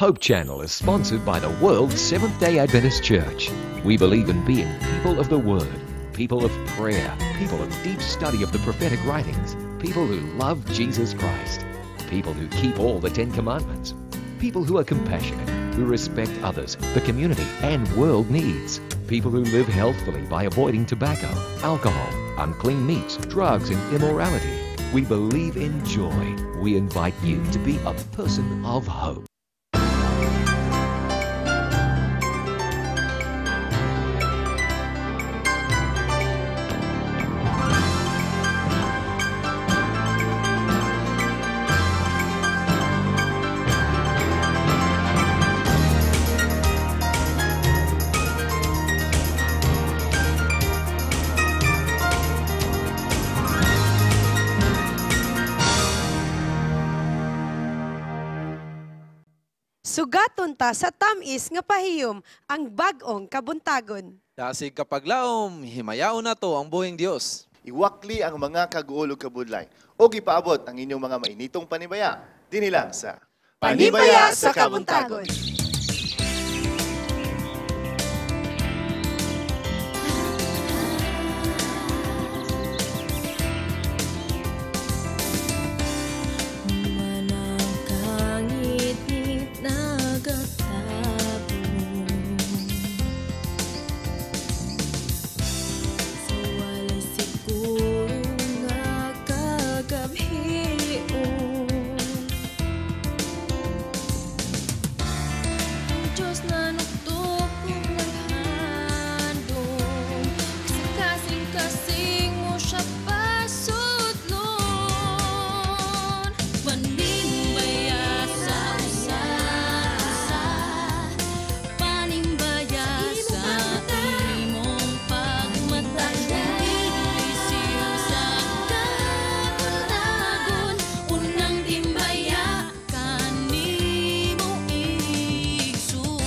Hope Channel is sponsored by the World Seventh-day Adventist Church. We believe in being people of the Word, people of prayer, people of deep study of the prophetic writings, people who love Jesus Christ, people who keep all the Ten Commandments, people who are compassionate, who respect others, the community, and world needs, people who live healthfully by avoiding tobacco, alcohol, unclean meats, drugs, and immorality. We believe in joy. We invite you to be a person of hope. Sugaton ta sa tamis nga pahiyom ang bag-ong kabuntagon. Dasig kapaglaom, himayaon na to ang buhing Dios. Iwakli ang mga kaguol ug kabudlay o gipaabot ang inyong mga mainitong panibaya. Dinhi lang sa Panibaya sa Kabuntagon. Manangkangitngit nagatabo sa walay siguro nga kagabhion. Ang Diyos na nuktok kung naghandom sa kasing-kasing mo siya pasudlon. Panimbaya sa usa-usa, panimbaya sa imong pagmata, Lisiw sa kabuntagon, unang timbaya kanimo igsuon.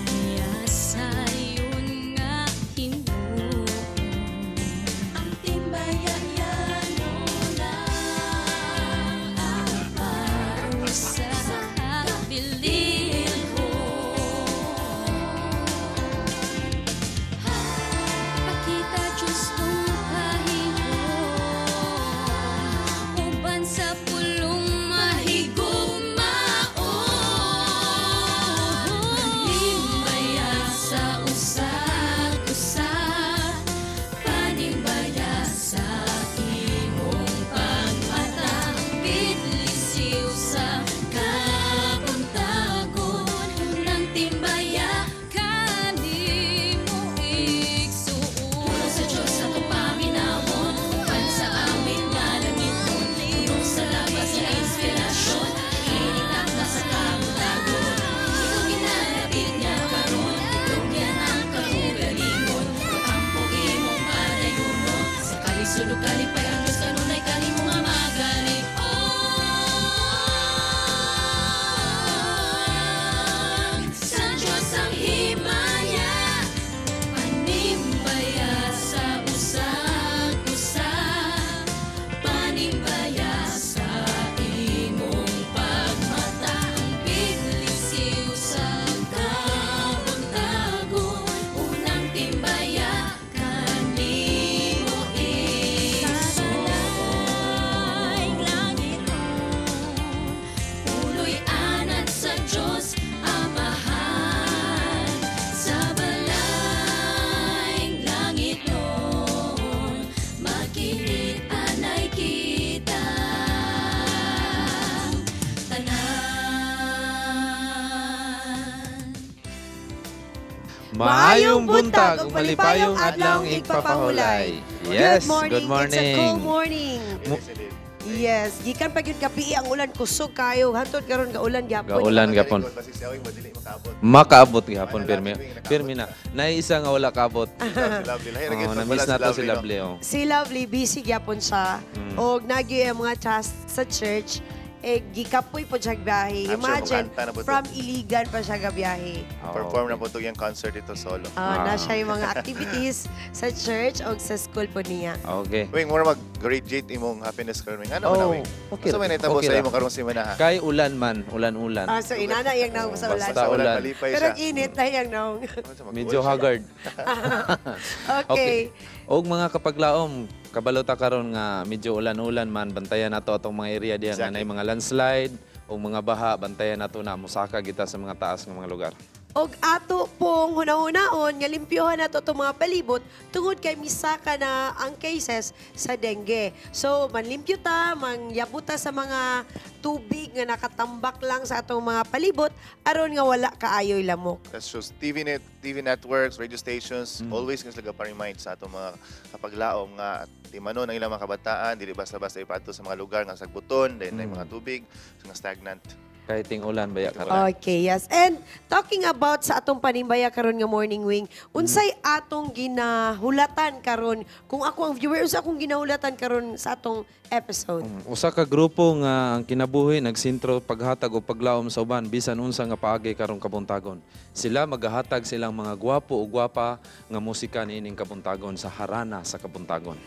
Timbaya sayon nga himuon, ang timbaya yan mo lang apan sa kabililhon. Pakita Diyos tong pahiyom, uban sa pulong mahigugmaon. Panimbaya sa usag-usa, panimbaya sa imong pagmata, Bidlisiw sa kabuntagon, unang timbaya kanimo igsuon. Pulong sa Diyos atong paminawon, uban sa awit nga langiton, puno sa labas nga inspirasyon, initak na sa kabuntagon. Ikaw ginalapit niya karon, itugyan ang kaugalingon, Pag-ampo imong padayunon, sa kalisod ug kalipay ang Diyos kanunay kanimo nga magalig-on. Sa Diyos ang himaya, panimbaya sa usag-usa, panimbaya sa imong pagmata, ang biglisiw sa kabuntagon, unang timbaya kanimo igsuon. Puloy anad sa Diyos Amahan, sa balayng langit nun, makit-anay kita tanan. Maayong buntag ug malipayong adlaw igpapahulay. Yes, good morning. good morning. It's a cool morning. Mo- Yes, gikan pa gyud gabi ang ulan kusog kayo. Hantod karon ga ulan gyapon. Gaulan gapon. Basig siya awing madili makaabot. Makaabot gihapon pirmi. Pirmi na. Naay isa nga wala kaabot. Si Lovely. Lahi ra gyud Oh, pag na-miss wala na to si no? Lovely. Oh. Si Lovely busy gyapon siya. Og nagyo ang mga tasks sa church. Eh, gikapoy po siya biyahe. I'm sure Imagine, mukanta na po to. from Iligan pa siya gabiyahe. Perform na po to yung concert ito solo. Na siya yung mga activities sa church o sa school po niya. Okay. Wing, mura mag-graduate imong happiness karon, Wing. Ano man na, Oh, Wing? okay Unsa may ra. nahitabo Okay sa ra. imo karong semana ha? Kay ulan man, ulan-ulan. So inana iyang naong sa ulan. Basta Basta ulan, ulan. malipay Pero siya. ang init na iyang naong. Unsa, mag-ulan Medyo siya. haggard. Okay. Og mga kapaglaom, kabalo ta karon nga medyo ulan-ulan man, bantayan nato atong mga area diha nga Exactly. naay mga landslide o mga baha, bantayan nato na mosaka kita sa mga taas nga mga lugar. Og ato pong hunahunaon nga limpyohan nato itong mga palibot tungod kay misaka na ang cases sa dengue. So manlimpyo ta, mangyabo ta sa mga tubig nga nakatambak lang sa atong mga palibot aron nga wala kaayoy lamok. That's just TV networks, radio stations, always nga sila pa-remind sa atong mga kapaglaom nga timanon ang ilang mga kabataan, dili basta-basta ipadto sa mga lugar nga sagbuton, dahil na mga tubig, nga stagnant. Kahit ting ulan baya karon. Okay, yes. And talking about sa atong panimbaya karon nga morning wing, unsay atong ginahulatan karon? Kung ako ang viewer, unsa akong ginahulatan karon sa atong episode? Usa ka grupo nga ang kinabuhi nagsentro paghatag o paglaom sa uban bisan unsa nga paagi karong kabuntagon. Sila magahatag silang mga gwapo o gwapa nga musika niining kabuntagon sa harana sa kabuntagon.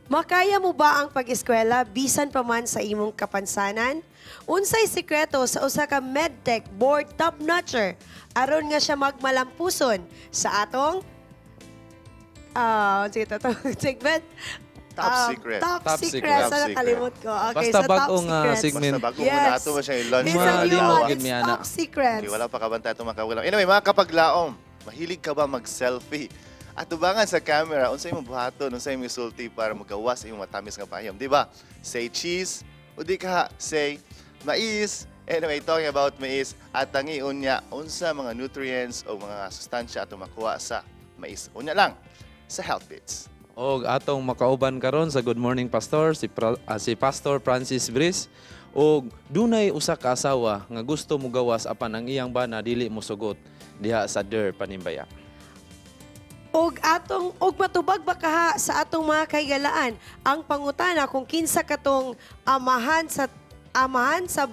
Makaya mo ba ang pag-eskwela bisan pa man sa imong kapansanan? Unsay sikreto sa usa ka medtech board top-notcher aron nga siya magmalampuson sa atong sige, to, segment? Top secret. Top, Top secret. secret. Sa Top secret. nakalimot ko. Okay, Basta sa top bag-o nga secrets. segment. Basta bago Yes. muna ato mo siya i-launch. It's a Mga new limot one. gid It's mi ana. top secrets. Okay, wala pa kabantay itong mga kawalang. Anyway, mga kapaglaom, mahilig ka ba mag-selfie? At tubangan sa camera, unsay imong buhaton, unsay imong sulti para magawas imong matamis nga pahiyom, di ba? Say cheese, o di ka say mais. Anyway, talking about mais, at tangi unya, unsa mga nutrients o mga sustansya atong makuha sa mais. Unya lang, sa Health Bits. Og atong makauban karon sa Good Morning Pastor si Pastor Francis Brice og dunay usa ka asawa nga gusto mogawas apan ang iyang bana dili mosugot diha sa Der Panimbaya. Og atong og matubag ba kaha sa atong mga kahigalaan ang pangutana kung kinsa katong amahan sa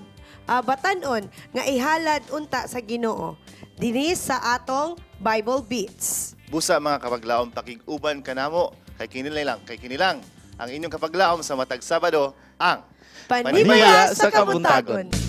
batanon nga ihalad unta sa Ginoo dinhi sa atong Bible Beats. Busa mga kapaglaom, pakig-uban kanamo, kay kinilang ang inyong kapaglaom sa matag Sabado, ang Panibaya Panibaya sa sa Kabuntagon. Kabuntagon.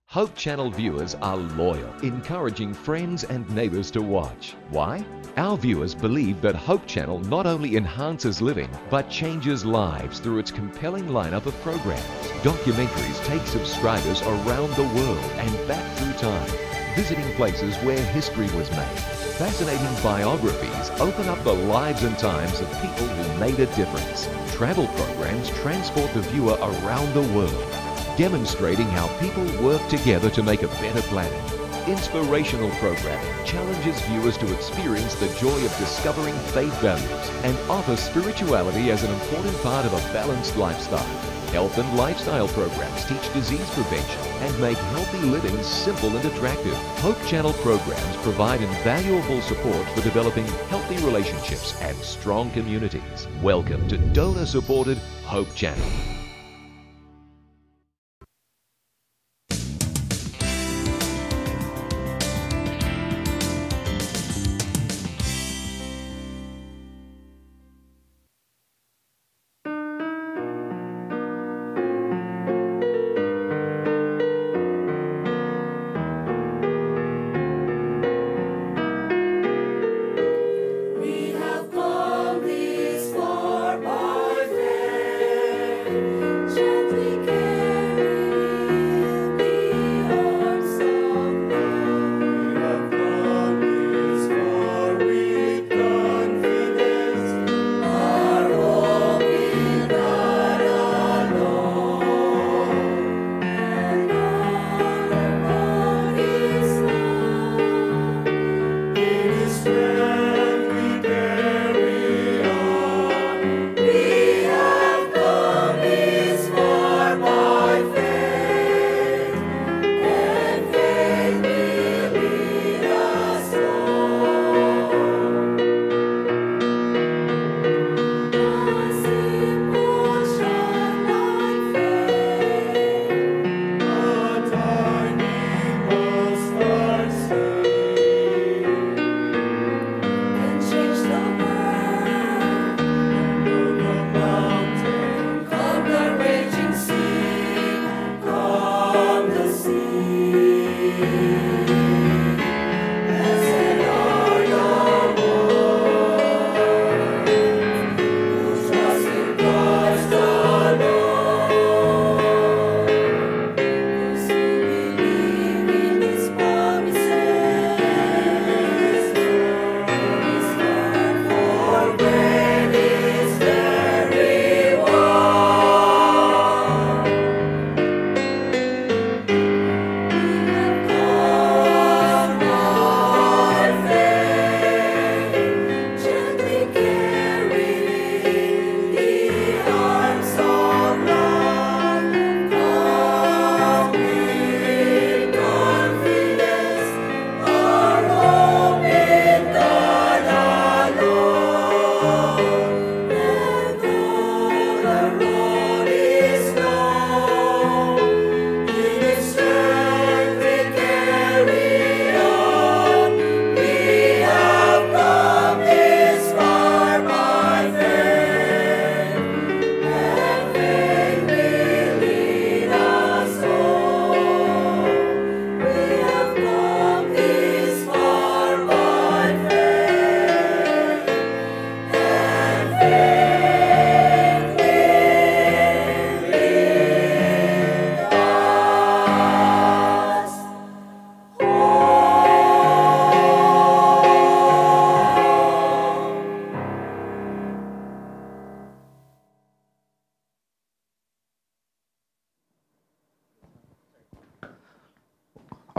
Hope Channel viewers are loyal, encouraging friends and neighbors to watch. Why? Our viewers believe that Hope Channel not only enhances living, but changes lives through its compelling lineup of programs. Documentaries take subscribers around the world and back through time, visiting places where history was made. Fascinating biographies open up the lives and times of people who made a difference. Travel programs transport the viewer around the world, demonstrating how people work together to make a better planet. Inspirational programming challenges viewers to experience the joy of discovering faith values and offer spirituality as an important part of a balanced lifestyle. Health and lifestyle programs teach disease prevention and make healthy living simple and attractive. Hope Channel programs provide invaluable support for developing healthy relationships and strong communities. Welcome to donor-supported Hope Channel. We have come this far by faith.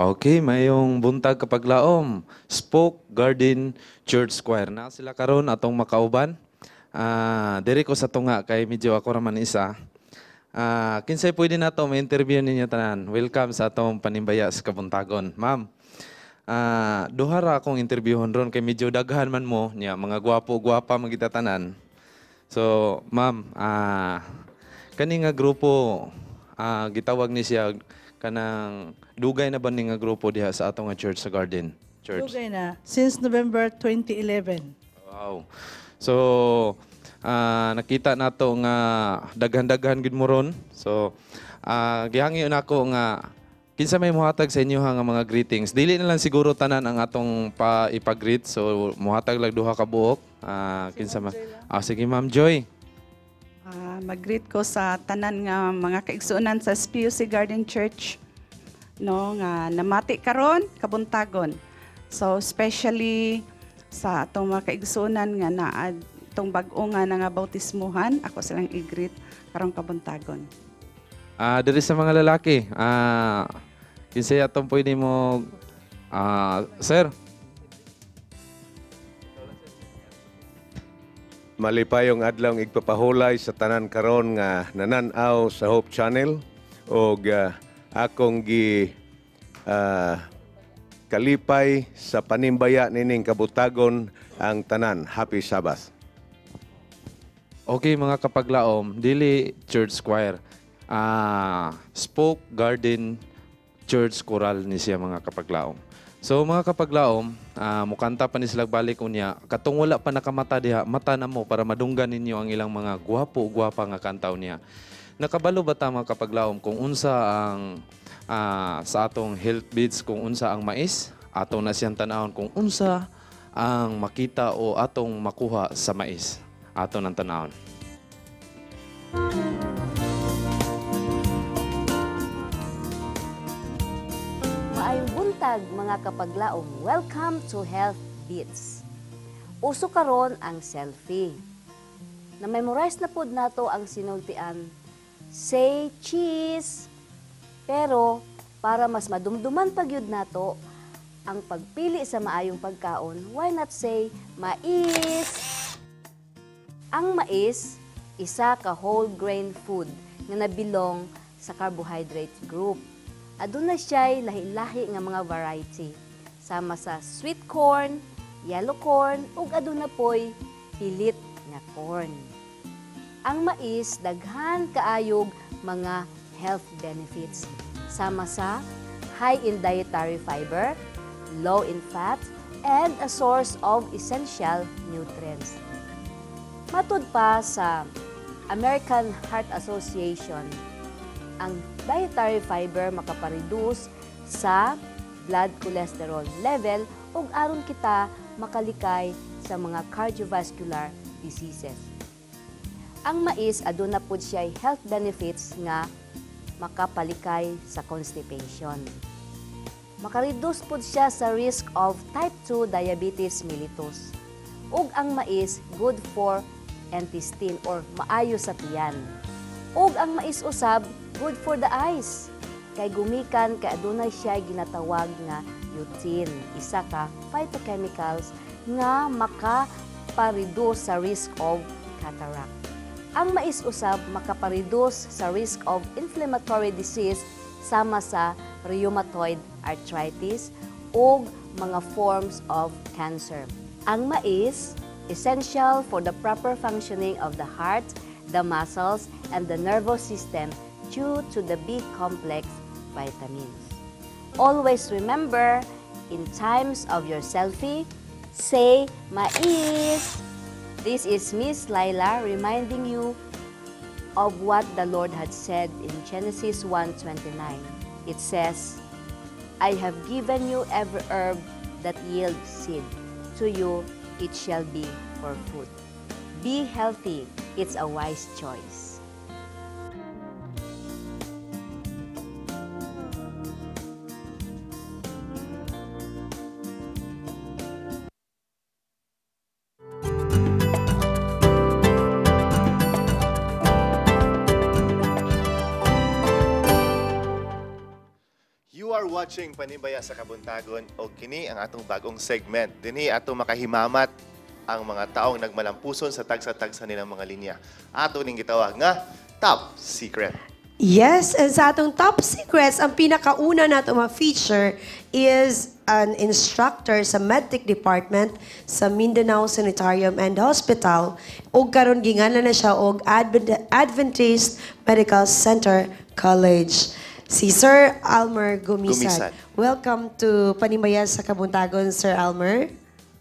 Okay, mayong buntag kapaglaom. Spoke Garden Church Choir. Na sila karon atong makauban. Diri ko sa tunga kay medyo ako raman isa. Kinsay pwede nato ma-interview ninyo tanan. Welcome sa atong panimbaya sa Kabuntagon. Ma'am, duha ra akong interviewon ron kay medyo daghan man mo niya, mga gwapo-gwapa man kita tanan. So, ma'am, kani nga grupo gitawag ni siya kanang dugay na ba ni nga grupo diha sa atong nga church sa Garden Church? Dugay na. Since November 2011. Wow. So, nakita nato nga daghan-daghan gid mo ron. So, gihangyo nako nga kinsa may muhatag sa inyo nga mga greetings. Dili na lang siguro tanan ang atong pa ipag-greet. So, muhatag lang duha ka buok. Kinsa man. Sige Ma'am Joy. Mag-greet ko sa tanan nga mga kaigsuonan sa SPUC Garden Church, no, nga namati karon kabuntagon. So especially sa atong mga kaigsuonan nga naa itong bag-o nga nangabautismuhan, ako silang i-greet karong kabuntagon. Diri sa mga lalaki, kinsay atong pwede mo, sir? Malipayong adlaw igpapahulay sa tanan karon nga nanan-aw sa Hope Channel og akong gi kalipay sa panimbaya nining kabutagon ang tanan. Happy Sabbath. Okay mga kapaglaom, dili Church Choir. Spoke Garden Church Choral ni siya mga kapaglaom. So mga kapaglaom, mukanta pa ni sila balik unya. Katong wala pa nakamata diha, mata na mo para madunggan ninyo ang ilang mga gwapo-gwapa nga kanta unya. Nakabalo ba ta mga kapaglaom kung unsa ang sa atong health beats, kung unsa ang mais? Ato na siyang tanahon kung unsa ang makita o atong makuha sa mais. Ato nang tanahon. Maayong buntag mga kapaglaom. Welcome to Health Beats. Uso karon ang selfie. Na-memorize na pod nato ang sinultian, say cheese. Pero para mas madumduman pagyud nato ang pagpili sa maayong pagkaon, why not say mais? Ang mais, isa ka whole grain food nga nabilong sa carbohydrate group. Aduna siya'y lahi-lahi nga mga variety, sama sa sweet corn, yellow corn, ug aduna poy pilit nga corn. Ang mais daghan kaayog mga health benefits, sama sa high in dietary fiber, low in fat, and a source of essential nutrients. Matud pa sa American Heart Association, ang dietary fiber makapareduce sa blood cholesterol level ug aron kita makalikay sa mga cardiovascular diseases. Ang mais aduna pud siya'y health benefits nga makapalikay sa constipation. Makareduce pud siya sa risk of type 2 diabetes mellitus. Ug ang mais good for intestine or maayo sa tiyan. Ug ang mais usab good for the eyes. Kay gumikan kay adunay siya ginatawag nga lutein, isa ka phytochemicals nga makapareduce sa risk of cataract. Ang mais usab makapareduce sa risk of inflammatory disease sama sa rheumatoid arthritis ug mga forms of cancer. Ang mais, essential for the proper functioning of the heart, the muscles, and the nervous system due to the B-complex vitamins. Always remember, in times of your selfie, say mais! This is Miss Laila reminding you of what the Lord had said in Genesis 1:29. It says, I have given you every herb that yields seed. To you it shall be for food. Be healthy. It's a wise choice. You are Watching Panimbaya sa Kabuntagon og kini ang atong bagong segment. Dinhi ato makahimamat ang mga taong nagmalampuson sa tagsa-tagsa nilang mga linya. Ato ning gitawag nga Top Secret. Yes, and sa atong top secrets, ang pinakauna nato ma-feature is an instructor sa MedTech Department sa Mindanao Sanitarium and Hospital ug karon ginganlan na siya og Adventist Medical Center College. Si Sir Almer Gumisad. Gumisad. Welcome to Panimbaya sa Kabuntagon, Sir Almer.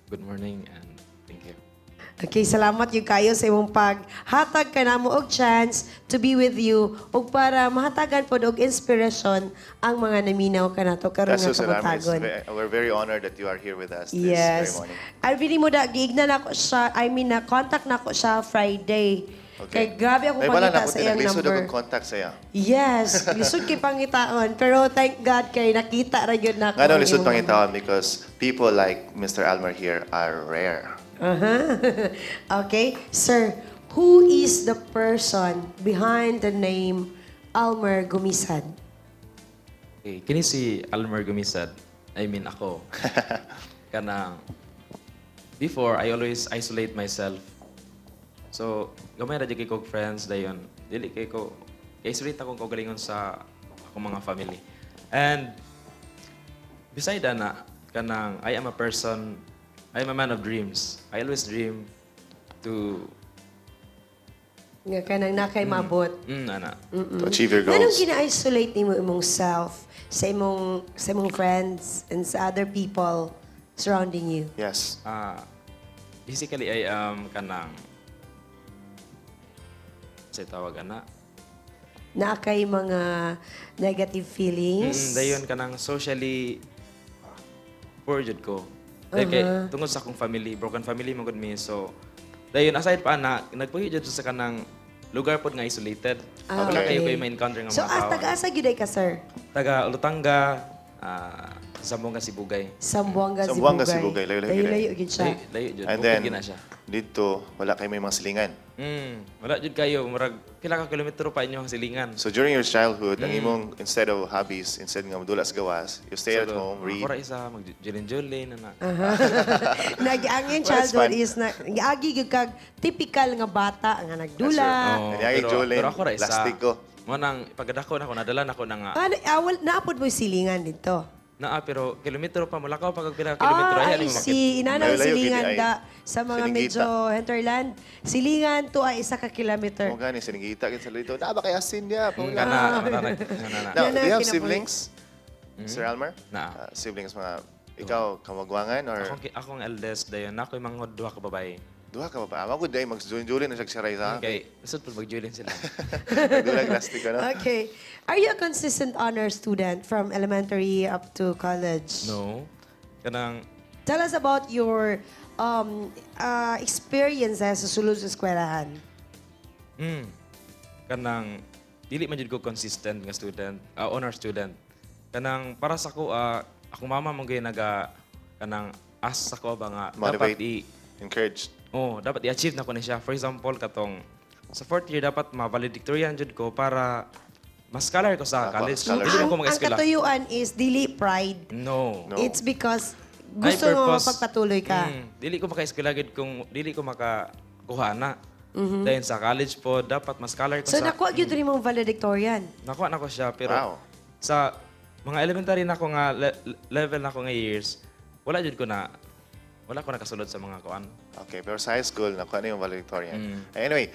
Good morning and thank you. Okay, salamat gyud kayo sa imong paghatag kanamo og chance to be with you ug para mahatagan pod og inspiration ang mga naminaw kanato karon That's nga so, Sir Almer. kabuntagon. We're very honored that you are here with us this very morning. I really mo da giigna na ko siya, I mean, na contact na ko siya Friday. Okay. Kay grabe ako May wala pangita na sa iyang naglisod number. akong contact sa iya. Yes, lisod kay pangitaon. Pero thank God kay nakita ra gyud nako Nga ang lisod imong pangitaon because people like Mr. Almer here are rare. Okay, sir, who is the person behind the name Almer Gumisad? Okay, kini si Almer Gumisad. I mean ako. Kanang before, I always isolate myself. So, gamay ra jud kay kog friends dayon. Dili kay ko isolate akong kaugalingon sa akong mga family. And beside ana, kanang I am a person, I am a man of dreams. I always dream to Nga kanang nakay maabot. Ana. To achieve your Nganong goals. gina-isolate nimo imong self sa imong friends and sa other people surrounding you? Yes. Ah, basically I am kanang sa tawag ana. Naa kay mga negative feelings? Dayon kanang socially poor jud ko. Dahil kay tungod sa akong family, broken family man gud mi. So dayon aside pa ana, nagpuyo jud sa kanang lugar pod nga isolated. Wala kayo koy ma-encounter nga So, mga tao. Taga-asa gyud ay ka, sir? Taga Olutanga, Zamboanga Sibugay. Zamboanga, Zamboanga, Sibugay. Sibugay. Layo-layo gyud ay. Layo-layo gyud siya. Layo, layo jud. And Bukid then, gyud na siya. Dito, wala kayo may mga silingan. Wala jud kayo, murag pila ka kilometro pa inyong silingan. So during your childhood, ang imong, instead of hobbies, instead nga madula sa gawas, you stay at So, home, read. Ako ra isa mag-julin-julin ana. Nag ang iyang Well, it's childhood fun. is na giagi gyud kag typical nga bata nga nagdula. Oo, Kanyagi julin, pero ako ra isa. plastic ko. Mo nang pagkadako na ako, nadala na ako na nga. Ano, awal naapod mo yung silingan dito. Naa, pero kilometro pa, mulakaw pa kag pila ka kilometro. Ah, Ay, I ali mo makit. see. Inanaw Layo-layo, silingan gid ay. da sa mga Siningita. medyo hinterland. Silingan to ay 1 ka kilometer. Mo gani siningita gid sa dito. Na ba kay asin niya? Paula. Kana, kana, kana, kana. Now, Yan do you ang have kinabuhi. siblings? Sir Almer? Naa. Siblings mga ikaw kamagwangan or Akong eldest dayon, na ako'y manghod duha ka babae. Duha ka ba? Amo gud day mag-julin na siya siray sa. Okay, lisod pud mag-julin sila. Nagdula plastic ano? Okay. Are you a consistent honor student from elementary up to college? No. Kanang Tell us about your experiences sa sulod sa eskwelahan. Kanang dili man jud ko consistent nga student, honor student. Kanang para sa ko, akong mama mo gyud naga kanang ask sa ko ba nga dapat Motivate. i Encourage. Oh, dapat i-achieve na ko ni siya. For example, katong sa fourth year dapat ma-valedictorian jud ko para ma-scholar ko sa college. Scholarship. Dili Ang, ko ang mag-eskwela. katuyuan is dili pride. No. No. It's because Ay, gusto mo purpose. mapagpatuloy ka. Dili ko maka-eskwela gid kung dili ko makakuha na. Dahil sa college po, dapat ma-scholar ko So sa nakuha gyud rin mong valedictorian. Nakuha na ko siya pero sa mga elementary na ako nga level na ako nga years, wala jud ko na wala ko nakasulod sa mga kuan. Okay, pero sa high school, nakuha na yung valedictorian. Anyway,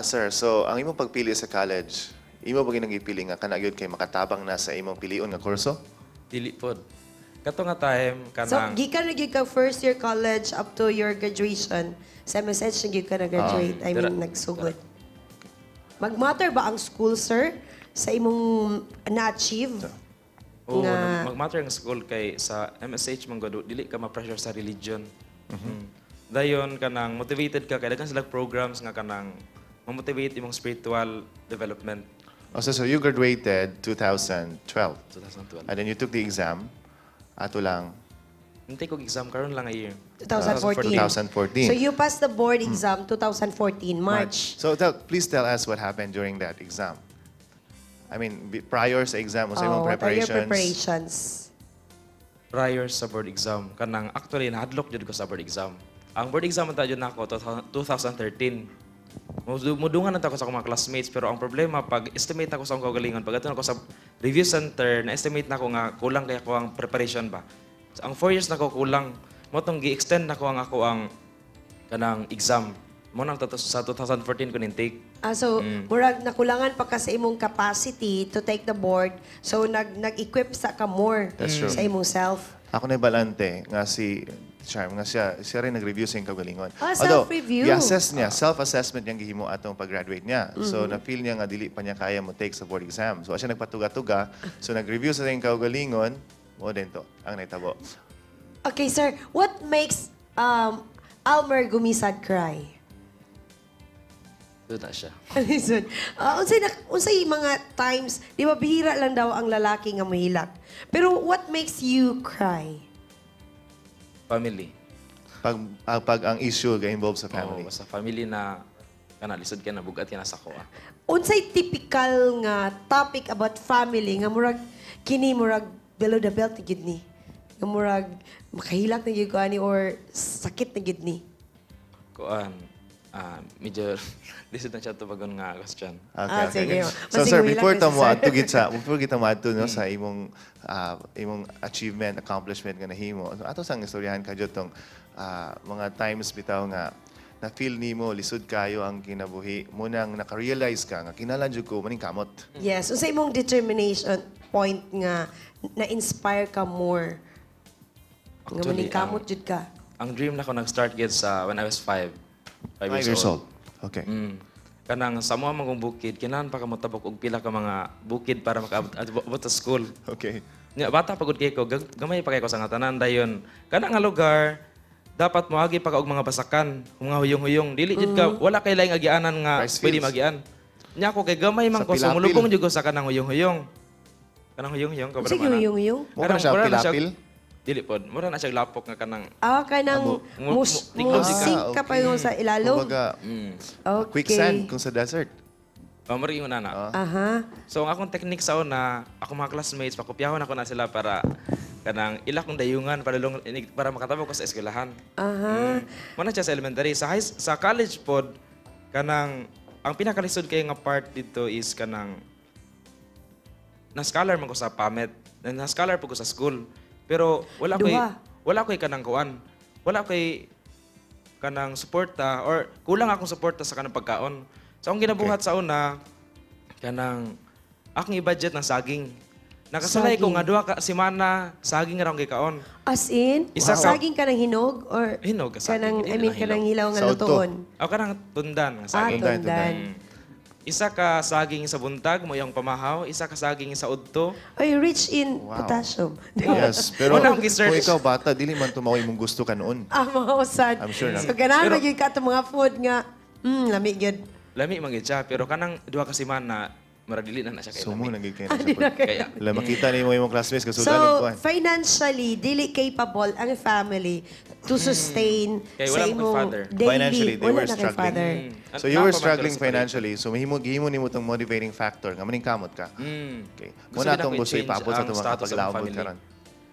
sir, so ang imong pagpili sa college, imo ba ginang gipili nga kana gyud kay makatabang na sa imong pilion nga kurso? Dili pod. Kato nga time So kanang gikan na gyud ka first year college up to your graduation. Sa MSH na gyud ka na-graduate. I mean, nagsugod. Mag-matter ba ang school, sir, sa imong na-achieve? Oo, mag-matter ang school kay sa MSH man gud dili ka ma-pressure sa religion. Dayon kanang motivated ka kay daghan sila programs nga kanang ma-motivate imong spiritual development. Oh, so you graduated 2012. 2012. And then you took the exam. Ato lang. Hindi ko exam karon lang a year. 2014. 2014. So you passed the board exam 2014, March. So please tell us what happened during that exam. I mean, prior sa exam, unsa imong Oh, what are your preparations? preparations? Prior sa board exam, kanang actually nahadlok jud ko sa board exam. Ang board exam ta jud nako 2013. Mudungan na ta ko sa akong mga classmates, pero ang problema, pag estimate ako sa akong kaugalingon, pag adto ako sa review center, na estimate na ako nga kulang kay ako ang preparation ba. So, ang 4 years nako kulang, mao tong gi-extend nako ang ako ang kanang exam. Mao nang sa 2014 ko nin-take. Ah, so, murag nakulangan pa ka sa imong capacity to take the board. So, nag-equip sa ka more That's true. sa imong self. Ako na balante nga si Charm nga siya siya rin nag-review sa iyang kaugalingon. Ah, Although, self-review. I-assess niya, self-assessment niyang gihimo atong pag-graduate niya. So na-feel niya nga dili pa niya kaya mo take sa board exam. So siya nagpatuga-tuga. So nag-review sa iyang kaugalingon, mao din to ang nahitabo. Okay, sir. What makes Almer Gumisad cry? Doon na siya. Listen, unsay mga times, di ba bihira lang daw ang lalaki nga mohilak? Pero what makes you cry? Family. Pag ang issue ga-involve sa family. Oo, sa family na kana lisod ka na bugat ka na sa ko. Unsay typical nga topic about family nga murag kini murag below the belt na gyud ni? Nga murag makahilak na gyud ko ani or sakit na gyud ni? Kuan, medyo lisod na siya tubagon nga question. Okay, Ah, okay. sige. So sir, Masig before na ta si mo sir. adto gid sa before kita moadto, no, sa imong achievement, accomplishment nga nahimo. So, ato sang istoryahan ka jud tong mga times bitaw nga na feel nimo lisod kayo ang kinabuhi mo, nang naka-realize ka nga kinahanglan jud ko maning kamot. Yes, unsay imong determination point nga na-inspire ka more? Nga Actually, maning kamot jud ka. Ang dream nako nag-start gid sa when I was 5. 5 5 years old. Okay. Kanang sa mga mangong bukid, kinahanglan pa ka motabok og pila ka mga bukid para makaabot abot sa school. Nya bata pagod kay ko, gamay pa kay ko sa nga tanan. Dayon kana nga lugar dapat moagi pa ka og mga basakan, mga huyong-huyong. Dili jud ka, wala kay laing agianan nga Rice pwede fields. magian. Nya ako kay gamay man Sa ko, so pilapil. mulubong jud ko sa kanang huyong-huyong. Kanang huyong-huyong ka ba Unsay naman, ah? huyong-huyong? Mura na siya Mura na siya- pilapil? Dili pod. Mura na siya lapok nga kanang Ah, kanang tiglom mus jud ka. sink ka pa yung sa ilalom. Kumbaga, Okay. quicksand kung sa desert. Oh, mura ingon ana. So ang akong technique sa una, ako mga classmates, pakopyahon ako na sila para kanang ila kong dayungan para long, para makatabok ko sa eskwelahan. Muna siya sa elementary, sa college pod, kanang ang pinakalisod kay nga part dito is kanang na scholar man ko sa PAMET, na scholar po ko sa school. Pero wala koy Duha. wala koy kanang kuan. Wala koy kanang suporta or kulang akong suporta sa kanang pagkaon. So ang ginabuhat sa una, kanang akong i-budget ng saging. Nakasalay ko Saging. nga duha ka semana saging ra akong gikaon. As in, Isa ka- saging ka ng hinog or Hinog ka saging, kanang hindi I mean na kanang hilaw nga Sa udto. lutoon? O kanang tundan nga Ah, saging. Tundan, tundan. Isa ka saging sa buntag mo yung pamahaw, isa ka saging sa udto. Ay, rich in potassium. Yes, pero Wala akong gi-search. kung ikaw bata, dili man tumaw imong gusto ka noon. Ah, mga usad. I'm sure na. So, ganahan Pero- gyud ka itong mga food nga, lami gyud. Lami man gyud siya, pero kanang duha ka semana mara dili na na siya kay Sumo lami. na gyud kayo na siya. Kaya La makita nimo imong classmates kasudan So, kuan. financially, dili capable ang family to sustain Kay sa wala mo kay imong father. daily. Financially, they Wala were na kay struggling. father. So you were Napa man struggling sila sa paligid. financially. So mahimo gihimo nimo tong motivating factor nga maning kamot ka. Okay. Gusto Muna gid atong ako gusto i-change ipabot sa ang atong mga status sa kapaglaom family. karon.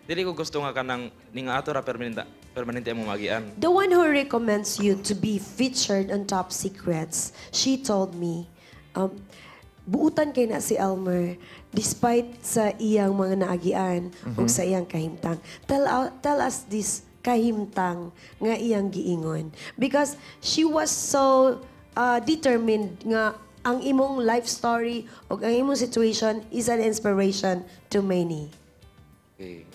Dili ko gusto nga kanang ning ato ra permanente permanente among magian. The one who recommends you to be featured on Top Secrets, she told me, buutan kay na si Elmer despite sa iyang mga naagian ug sa iyang kahimtang. Tell us this kahimtang nga iyang giingon. Because she was so determined nga ang imong life story ug ang imong situation is an inspiration to many. Okay.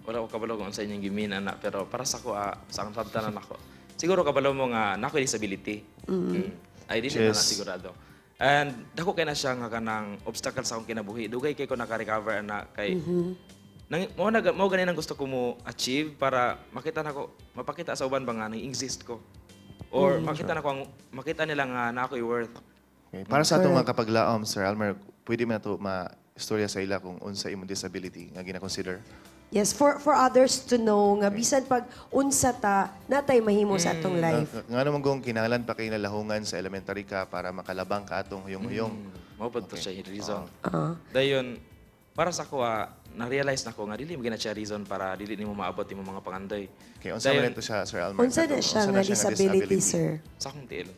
Wala ko kabalo kung unsa inyong gimin ana, pero para sa ko sa akong sabtanan nako. Siguro kabalo mo nga nako disability. Ay dili na na sigurado. And dako kay na siya nga kanang obstacle sa akong kinabuhi. Dugay kay ko naka-recover ana kay nang mo na mo gani ang gusto ko mo achieve para makita nako, mapakita sa uban ba nga nang exist ko. Or makita nako ang makita nila nga na ako'y worth. Okay. Para sa atong mga kapaglaom, Sir Almer, pwede man nato ma-istorya sa ila kung unsa imong disability nga gina-consider? Yes, for others to know nga bisan pag unsa ta natay mahimo sa atong life. Nga naman kung kinahanglan pa kay nalahungan sa elementary ka para makalabang ka atong huyong-huyong. Mao pa to siya yung reason. Dayon Para sa ako, na-realize na ko nga dili mo na siya reason para dili nimo maabot imong mga pangandoy. Okay, unsa man Dayon, ito siya, Sir Almer? Unsa na siya Unsa nga disability, sir? Sa akong tiil.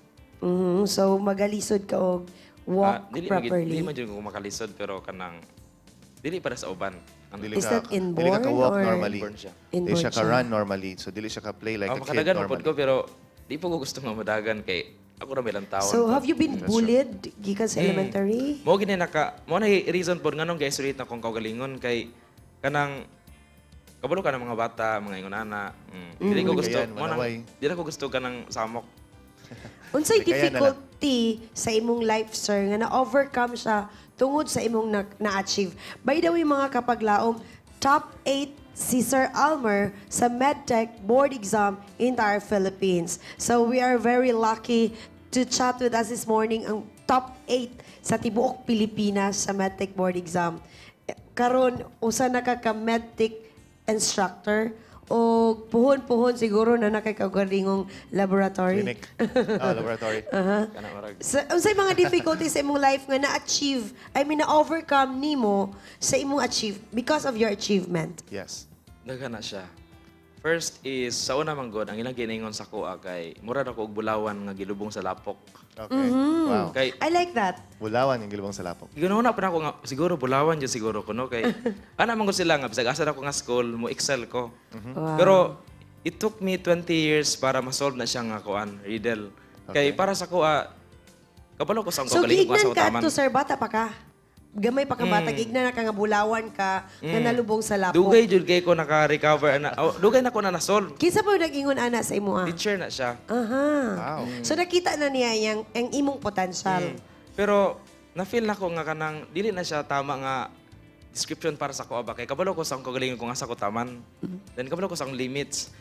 So magalisod ka og walk Dili man properly. Dili man jud ko makalisod, pero kanang dili para sa uban. Ano? Dili Is ka, that inborn dili ka ka-walk or- normally. Inborn siya. Dili Inborn siya siya. ka-run normally. So dili siya ka-play like Ah, a kid makadagan man normally. pod ko, pero di po ko gusto nga madagan kay ako ra may taon. So have you been That's true. bullied gikan sa elementary? Mo gini naka mo na reason pod nganong gi-isolate na kong kaugalingon kay kanang kabalo ka ng mga bata, mga ingon ana. Dili ko gusto Kayan, mo nang manaway. dili ko gusto kanang samok. Unsay Kaya na lang. difficulty sa imong life, sir, nga na-overcome siya tungod sa imong na-achieve? By the way, mga kapaglaom, top 8 si Sir Almer sa MedTech board exam in entire Philippines. So we are very lucky to chat with us this morning ang top 8 sa tibuok Pilipinas sa MedTech board exam. Eh, karon usa na ka ka MedTech instructor o puhon-puhon siguro na nakakaugalingong laboratory. Clinic. Ah, laboratory. Kana marag Sa, unsay mga difficulties sa imong life nga na-achieve, I mean, na-overcome nimo sa imong achieve because of your achievement? Yes. Daghan na siya. First is sa una man gud ang ilang giningon sa kuha kay mura na ko og bulawan nga gilubong sa lapok. Okay. Wow. Kay I like that. Bulawan yung gilubong sa lapok. Ginawa na pa na ako nga siguro bulawan jud siguro ko, no, kay ana man gud sila nga bisag asa na ko nga school mo excel ko. Wow. Pero it took me 20 years para ma-solve na siya nga kuan riddle. Kay para sa kuha kabalo ko sa akong So, kaugalingon kung asa giignan ko ka taman. ato, sir, bata pa ka. Gamay pa ka bata, giignan na ka nga bulawan ka, nga nalubong sa lapok. Dugay jud kay ko naka-recover na. Oh, dugay na ko na na-solve. Kinsa pa yung nag-ingon ana sa imo ah? Teacher na siya. Aha. Wow. So nakita na niya yang ang imong potential. Pero na-feel na ko nga kanang dili na siya tama nga description para sa ko ba kay kabalo ko sa akong kaugalingon kung asa ko taman. Then kabalo ko sa akong limits.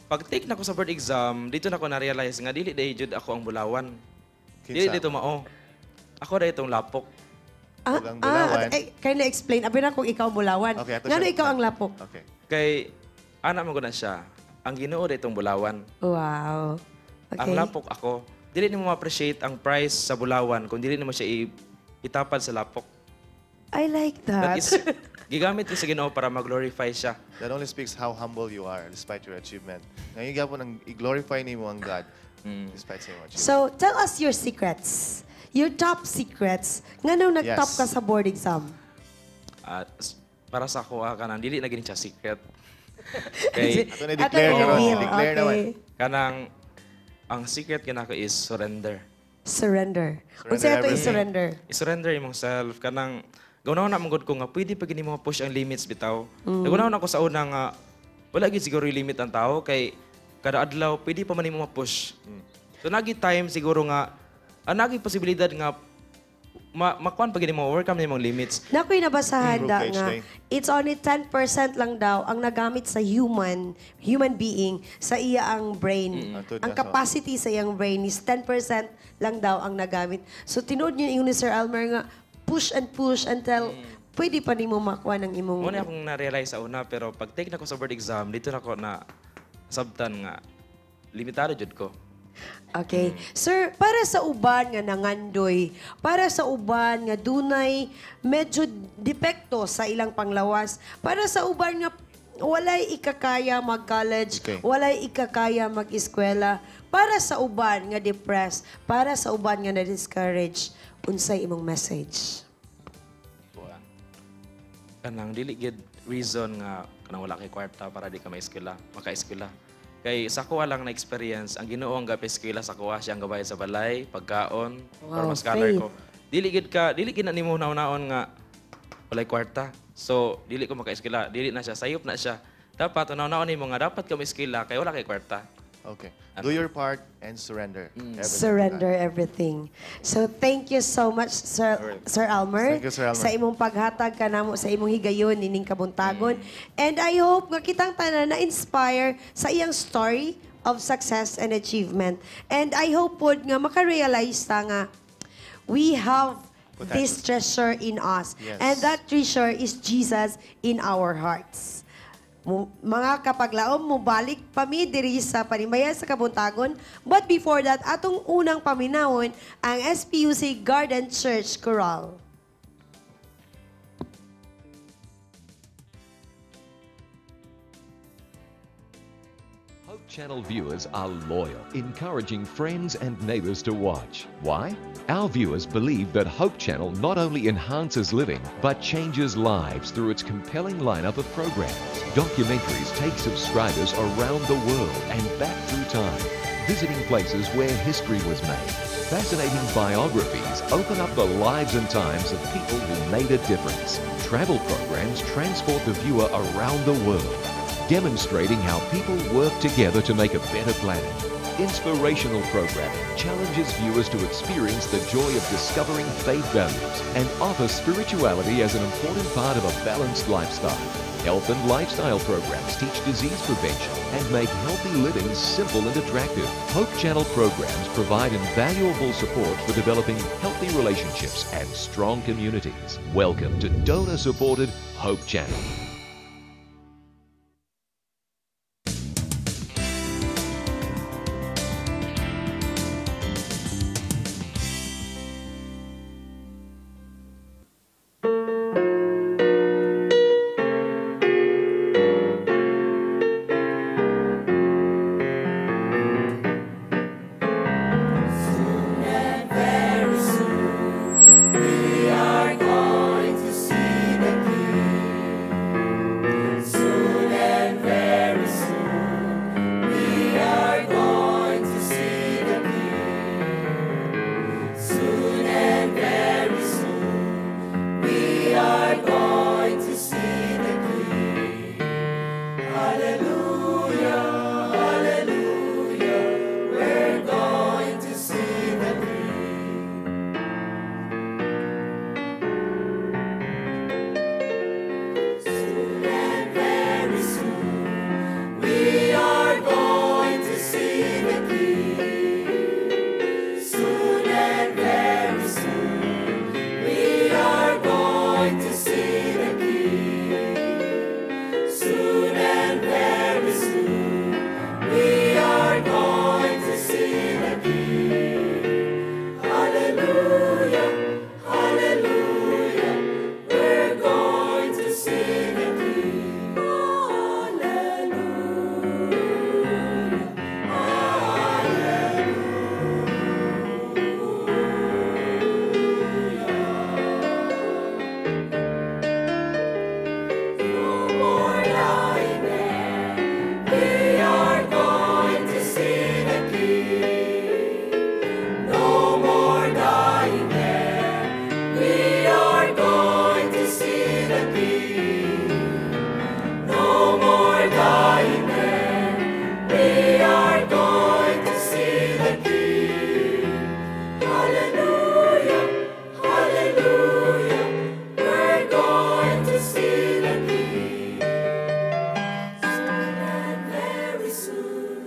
Pag take na ko sa board exam, dito na ko na-realize nga dili dai jud ako ang bulawan. Dili Kinsa? dito mao. Ako ra itong lapok. Ah, Ug ang bulawan. ah, eh, kindly explain. Abi na kung ikaw bulawan. Okay, ato Ngano siya. ikaw ang lapok? Okay. Kay ana man ko na siya. Ang Ginoo ra itong bulawan. Wow. Okay. Ang lapok ako. Dili nimo ma-appreciate ang price sa bulawan kung dili nimo siya itapad sa lapok. I like that. That is gigamit ko sa Ginoo para mag-glorify siya. That only speaks how humble you are despite your achievement. Ngayon gyapon ang i-glorify nimo ang God despite sa imong achievement. So, tell us your secrets. Your top secrets. Ngano nag-top ka sa board exam? Para sa ako, kanang dili na gini siya secret. Kay Ato na declare Ato karon, i-reveal. declare naman. Kanang ang secret kanako is surrender. Surrender. Surrender Unsa ato everything. i-surrender? I-surrender imong self kanang gawnaw na man gud ko nga pwede pa gini mo push ang limits bitaw. Naguna na ko sa una nga wala gid siguro yung limit ang tao kay kada adlaw pwede pa man nimo ma-push. So nagi time siguro nga nagi posibilidad nga makuan pa gini mo overcome nimong limits. Nako'y nabasahan Improve da ka each nga, day. it's only 10% lang daw ang nagamit sa human human being sa iya ang brain. Antud Ang nga, so- capacity sa iyang brain is 10% lang daw ang nagamit. So tinuod niyo ingon ni Sir Almer nga push and push until pwede pa nimo makuha ng imong Muna akong na-realize sa una, pero pag take na ko sa board exam, dito na ko na sabtan nga limitado jud ko. Okay. Sir, para sa uban nga nangandoy, para sa uban nga dunay medyo depekto sa ilang panglawas, para sa uban nga walay ikakaya mag-college, walay ikakaya mag-eskwela, para sa uban nga depressed, para sa uban nga na-discourage, unsay imong message? Kuan. Kanang dili gid reason nga kanang wala kay kwarta para di ka maeskwela, maka-eskwela. Kay sa kuha lang na experience, ang Ginoo ang gapa-eskwela sa kuha, siya ang gabayad sa balay, pagkaon, para Wow, ma-scholar faith. ko. Dili gid ka, dili gid na nimo naon nga walay kwarta. So, dili ko maka-eskwela, dili na siya, sayop na siya. Dapat unaw-naon nimo nga dapat ka maeskwela kay wala kay kwarta. Okay. Do your part and surrender everything to Surrender God. everything. So thank you so much, Sir Almer, Thank you, Sir Almer. sa imong paghatag kanamo sa imong higayon nining kabuntagon. And I hope nga kitang tanan na inspire sa iyang story of success and achievement. And I hope pod nga maka-realize ta nga we have this treasure in us. And that treasure is Jesus in our hearts. Mga kapaglaom, mubalik pa mi diri sa Panimbaya sa Kabuntagon. But before that, atong unang paminawon ang SPUC Garden Church Choral. Channel viewers are loyal, encouraging friends and neighbors to watch. Why? Our viewers believe that Hope Channel not only enhances living, but changes lives through its compelling lineup of programs. Documentaries take subscribers around the world and back through time, visiting places where history was made. Fascinating biographies open up the lives and times of people who made a difference. Travel programs transport the viewer around the world, demonstrating how people work together to make a better planet. Inspirational programming challenges viewers to experience the joy of discovering faith values and offer spirituality as an important part of a balanced lifestyle. Health and lifestyle programs teach disease prevention and make healthy living simple and attractive. Hope Channel programs provide invaluable support for developing healthy relationships and strong communities. Welcome to donor-supported Hope Channel. We are going to see the King. Soon and very soon, we are going to see the King. Soon and very soon, we are going to see the King. Hallelujah, hallelujah, we're going to see the King. Soon and very soon, we are going to see the King. Soon and very soon, we are going to see the King. Soon and very soon, we are going to see the King. Hallelujah, hallelujah. We're going to see the King. Hallelujah, hallelujah. No more dying there. We are going to see the King. No more dying there. We are going to see the King. No more dying there. We are going to see the King. Hallelujah, hallelujah. We're going to see the King. Soon and very soon,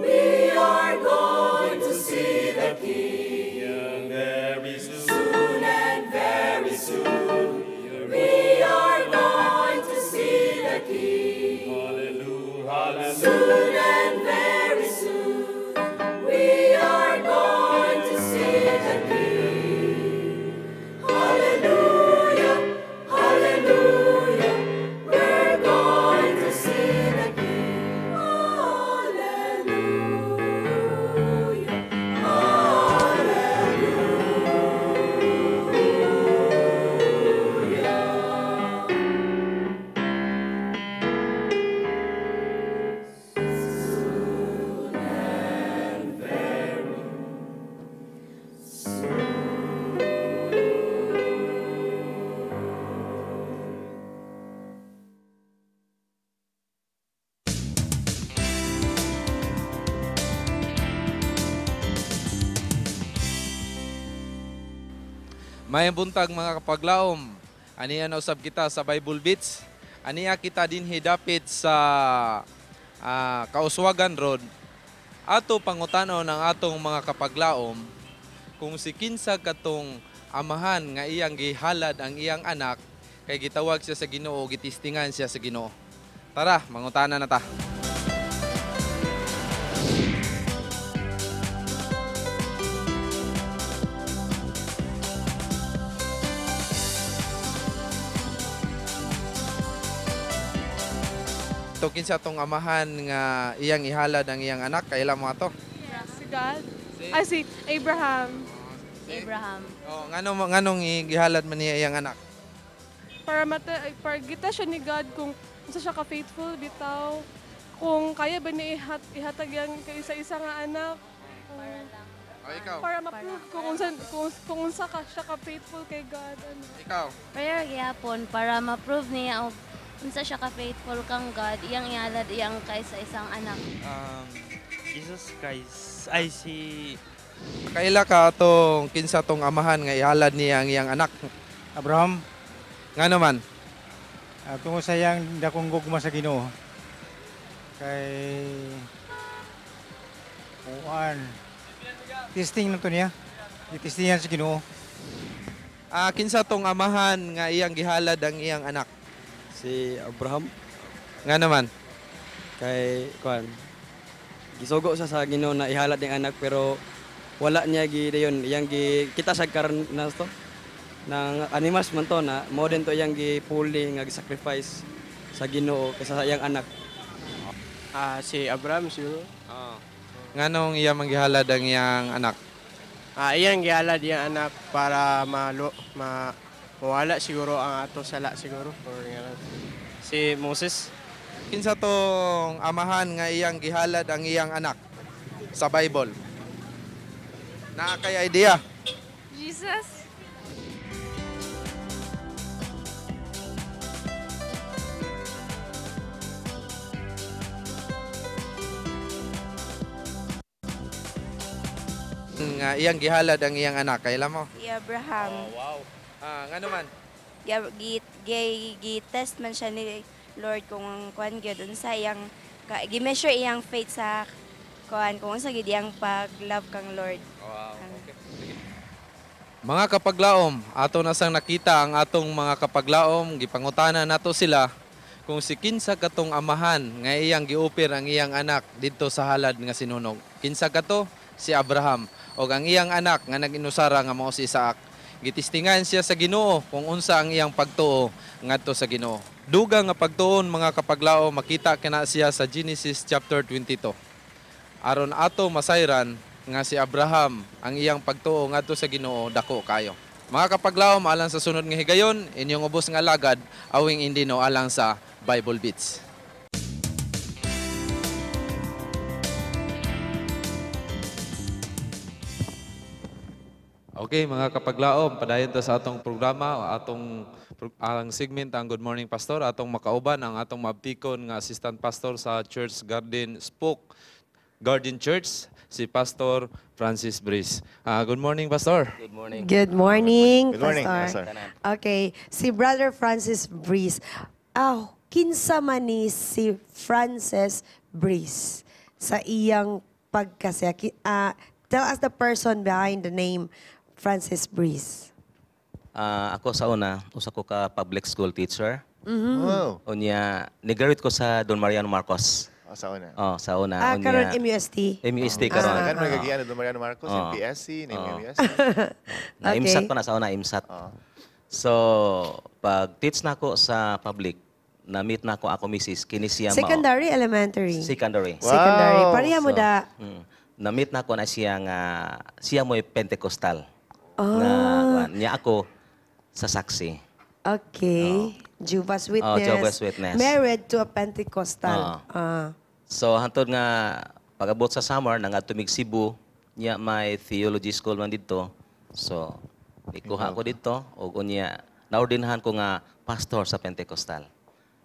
we are going to see the King. Soon and very soon, we are going to see the King. Soon and very soon, we are going to see the King. Hallelujah, hallelujah, we're going to see the King. Hallelujah, hallelujah. Soon and very Mayang buntag mga kapaglaom. Aniya na usab kita sa Bible Beats. Aniya kita dinhi dapit sa Kauswagan Road. Ato pangutanon ang atong mga kapaglaom kung si kinsa katong amahan nga iyang gihalad ang iyang anak kay gitawag siya sa Ginoo, gitistingan siya sa Ginoo. Tara, mangutana na ta. ato kinsa tong amahan nga iyang ihalad ang iyang anak? Kaila mo ato? Si God? Ay, si Abraham. Abraham. Oh, nganong gihalad man niya iyang anak? Para para gita siya ni God kung unsa siya ka faithful bitaw. Kung kaya ba niya ihatag yang kaisa-isa nga anak. Oh, ikaw. Para ma-prove kung unsa ka siya ka faithful kay God ano. Ikaw. Prayer gyapon para ma-prove niya og unsa siya ka faithful kang God, iyang ihalad iyang kaysa isang anak. Jesus Christ. Ay, si Kaila ka atong kinsa tong amahan nga ihalad niya ang iyang anak? Abraham. Ngano man? Tungod sa iyang dakong gugma sa Ginoo. Kay kuan testing lang to niya. Gitestingan sa Ginoo. Kinsa tong amahan nga iyang gihalad ang iyang anak? Si Abraham. Ngano man? Kay kuan gisugo siya sa Ginoo na ihalad ang anak pero wala niya gi dayon iyang gi kita sa karon na to nang animals man to na mo din to iyang gipuli nga gi-sacrifice sa Ginoo kaysa sa iyang anak. Si Abraham siguro. Nganong iya manggihalad ang iyang anak? Iyang gihalad iyang anak para mawala siguro ang ato sala siguro or nga. Si Moses. Kinsa tong amahan nga iyang gihalad ang iyang anak sa Bible? Naa kay idea? Jesus. Nga iyang gihalad ang iyang anak, kaila mo? Si Abraham. Oh, wow. Ngano man? Gi-test man siya ni Lord kung kuan gyud unsa iyang gi-measure iyang faith sa kuan kung unsa gyud iyang pag-love kang Lord. Wow, okay. Sige. Mga kapaglaom, ato na sang nakita ang atong mga kapaglaom, gipangutana nato sila kung si kinsa katong amahan nga iyang giupir ang iyang anak didto sa halad nga sinunog. Kinsa kato? Si Abraham. Og ang iyang anak nga nag-inusara nga mao si Isaac. Gitistingan siya sa Ginoo kung unsa ang iyang pagtuo ngadto sa Ginoo. Dugang nga pagtuon mga kapaglaom, makita kina siya sa Genesis chapter 22. Aron ato masayran nga si Abraham ang iyang pagtuo ngadto sa Ginoo dako kayo. Mga kapaglaom, alang sa sunod nga higayon, inyong ubos nga alagad awing indino alang sa Bible Beats. Okay, mga kapaglaom, padayon ta sa atong programa, atong ang segment ang Good Morning Pastor, atong makauban ang atong maabtikon nga assistant pastor sa Church Garden Spoke Garden Church, si Pastor Francis Brice. Good morning, Pastor. Good morning. Good morning, Good morning, Pastor. Pastor. Okay, si Brother Francis Brice. Kinsa man ni si Francis Brice sa iyang pagkasya? Tell us the person behind the name Francis Brice. Ako sa una, usa ko ka public school teacher. Wow. Unya, ni-graduate ko sa Don Mariano Marcos. Oh, sa una. Oh, sa una. Unya, Karon MUST? MUST karon. Kan may gagian Don Mariano Marcos, MPSC, na MUST. Na IMSAT pa na sa una, IMSAT. So, pag teach na ako sa public, na-meet na ako misis, kini siya mao. Secondary, elementary? Secondary. Wow. Secondary. Pareha mo So, da. Na-meet na ako na siya nga, siya mo'y Pentecostal. Na, niya ako sa saksi. Okay. Jehovah's Witness. Oh, Jehovah's Witness. Married to a Pentecostal. So, hantod nga, pag-abot sa summer, nangadto mig Cebu, niya may theology school man dito. So, ikuha ko dito, o unya, naordinahan ko nga pastor sa Pentecostal.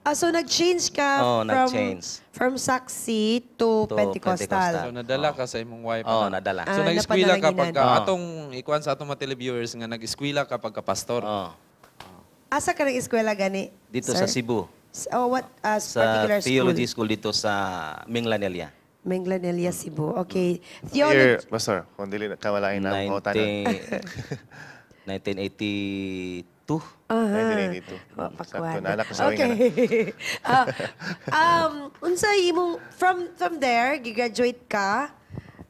So nag-change ka Oh, nag-change. from saksi to Pentecostal. So nadala ka sa imong wife. Oo, ano? nadala. So nag-eskwela ka napadala pagka ginan. atong ikuan sa atong mga televiewers nga nag-eskwela ka pagka pastor. Oo. Asa ka nag-eskwela gani? Dito sir? sa Cebu. Oh, what Sa particular theology school? school dito sa Minglanilla. Minglanilla, Cebu. Okay. Year, Theology. Pastor, kung dili na kamalain na ang 1982. 1982. Mapakwan. Sakto na anak ko sa Okay. Unsa imong from there gigraduate ka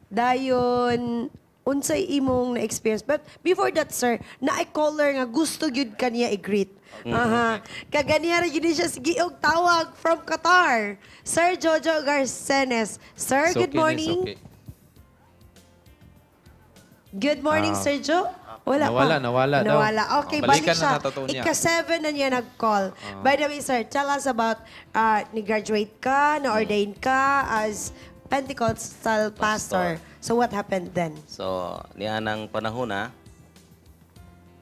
dayon Unsay imong na-experience? But before that, sir, naay caller nga gusto gyud kaniya i-greet. Aha. Kaganiya ra gyud ni siya sige og tawag from Qatar. Sir Jojo Garcenes. Sir, It's good okay, it's morning. okay. Good morning, Ah. Sir Joe. Wala Nawala, pa. nawala daw. Nawala. Okay, Oh, balik balikan na siya. nato to niya. Ika-7 na niya nag-call. Ah. By the way, sir, tell us about ni-graduate ka, na-ordain ka as Pentecostal pastor. So what happened then? So, niya nang panahon na,